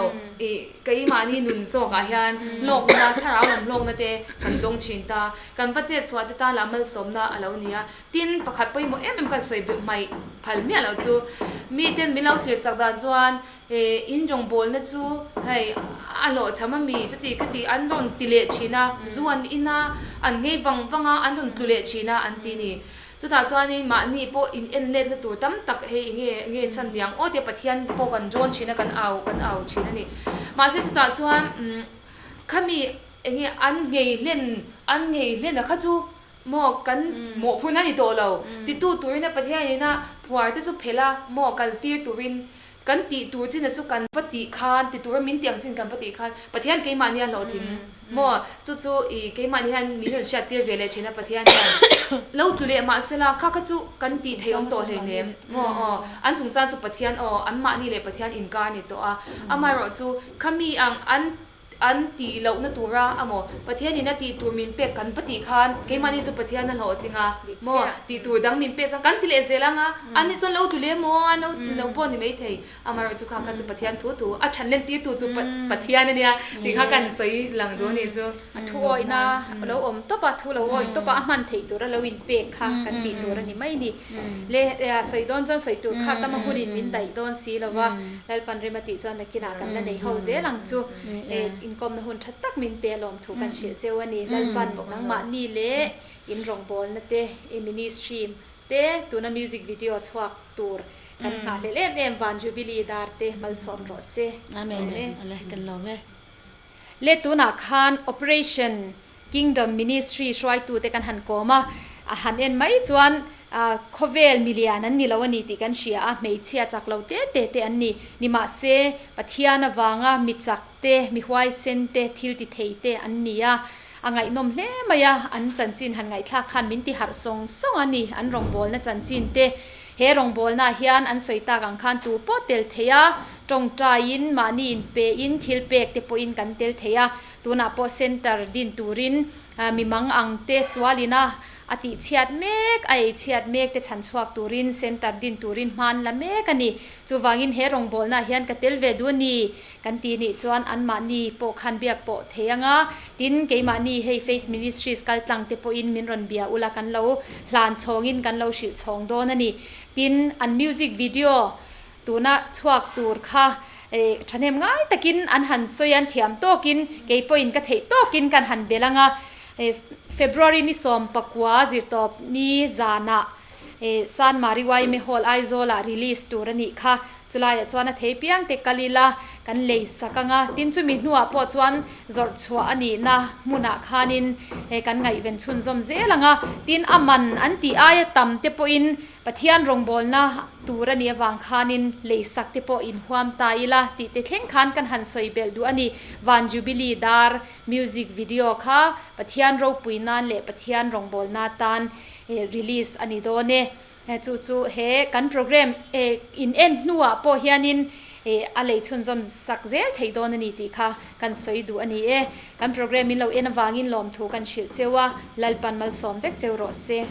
ih keimahni nun zawkah hian hlawkna, thlarau lam hlawkna te kan dawng thin ta. Kan va chet chhuah te tan lah malsawmna a lo ni a. Tin, pakhat pawimawh em em kan sawi hmaih phal miah loh chu, miten min lo thlir sak dan chuan he in rawngbawlna chu hei a hlawhchham a mi chuti khati an rawn ti leh thin a, zu an in a, an nghei vang vang a, an rawn tlu leh thin a an ti ni. Chutah chuanin mahni pawh in en letna tur tam tak hei enge nge chhan niang aw tia Pathian pawh kan rawn thin a, kan au kan au thin a ni. Mahse chutah chuan khami enge an nghei hlen an nghei hlen a kha chu maw kan mawhphurhna a ni tawh lo. Titu turin a Pathianin a phuar te chu phelh a maw kal tir turin Kan tih tur chin a chu kan va tih khan, ti tura min tih ang chin kan va tih khan, Pathian keimahni a hlawhtling maw? Chu chu i keimahni hian min rawn hriat tir ve leh thin a Pathian hian lo tlu leh mahsela kha kha chu kan tih thei awm tawh hleinem maw? Aw, an chungchang chu Pathian aw, anmahni leh Pathian inkar a ni tawh a, amaherawhchu khami ang an. an tih lohna tura amaw Pathianin a tih tur min pek kan va tih khan keimahni chu Pathian a hlawhtling a maw tih tur dang min pek chuan kan ti leh zel ang a, an nih chuan lo tlu leh maw an lo lo pawh ni maithei. Amaherawh chu kha kha chu Pathian thu thu a than len tir tu chu Pathian a nia tih kha kan sawi lang duh a nih chu. A thu awihna a lo awm tawp a, thu lo awih tawp a, a hman theih tur a lo inpek kha kan tih tur a ni mai ni. Le sawi dawn chuan sawi tur kha tama hunin min daih dawn si lo va, Lalpan rem a tih chuan nakinah kan la nei ho zel ang chu. Inkawmna hun tha tak min pe alawm thu kan hrilh cheu a ni. Lalpan nangmahni leh in rawngbawlna te, i ministry te, tuna music video chhuak tur kan nghahhlelh em em van Jubilee dar te malsawm rawh se. Amen. Ale kan lawm e. Le tunah khan Operation Kingdom Ministry hruaitute kan han kawm a, a han en mai chuan khawvel milian an ni lo a ni tih kan hria a, hmeichhia chak lo te te te an ni. Nimahse, Pathian avanga mi chak te, mi huaisen te, thil ti thei te an ni a, a ngaihnawm hle mai a, an chanchin han ngaihthlak khan min ti harh sawng sawng a ni, an rawngbawlna chanchin te. He rawngbawlnaah hian an sawi tak ang khan tu pawh tel thei a, tawngtaiin, mahni inpein, thil pek te pawhin kan tel thei a. Tunah pawh centre din turin mi mang ang te sualin a a tih chhiat mek, a ei chhiat mek te chhan chhuak turin centre din turin hman la mek a ni. Chuvangin he rawngbawlnaah hian ka tel ve duh a ni kan ti nih chuan anmahni pawh khan biak pawh thei ang a, tin keimahni hei Faith Ministries kal tlang te pawhin min rawn bia ula kan lo hlan chhawngin kan lo hrilh chhawng dawn a ni. Tin, an music video tuna chhuak tur kha thahnem ngai takin an han sawi an thiam tawkin kei pawhin ka theih tawkin kan han bel ang a, February ni 19 zirtawp ni zanah Chanmari Yma Hall Aizawlah release tur a nih kha. Chulaiah chuan a thei piang te kal ila kan lei sak ang a, tin chumi hnuah pawh chuan zawrh chhuah a nihna hmunah khanin kan ngaihven chhunzawm zel ang a, tin a man an tih aia tam te pawhin Pathian rawngbawlna tur a nih avang khanin lei sak te pawh inhuam ta ila tih te thleng khan kan han sawi belh duh a ni. Van Jubilee dar music video kha Pathian ropui nan leh Pathian rawngbawlna tan release a ni dawn e. Chu chu he kan program in en hnuah pawh hianin a lei chhunzawm sak zel theih dawn a ni tih kha kan sawi duh a ni e. Kan program in lo en avangin lawmthu kan hrilh cheu a, Lalpan malsawm vek cheu rawh se.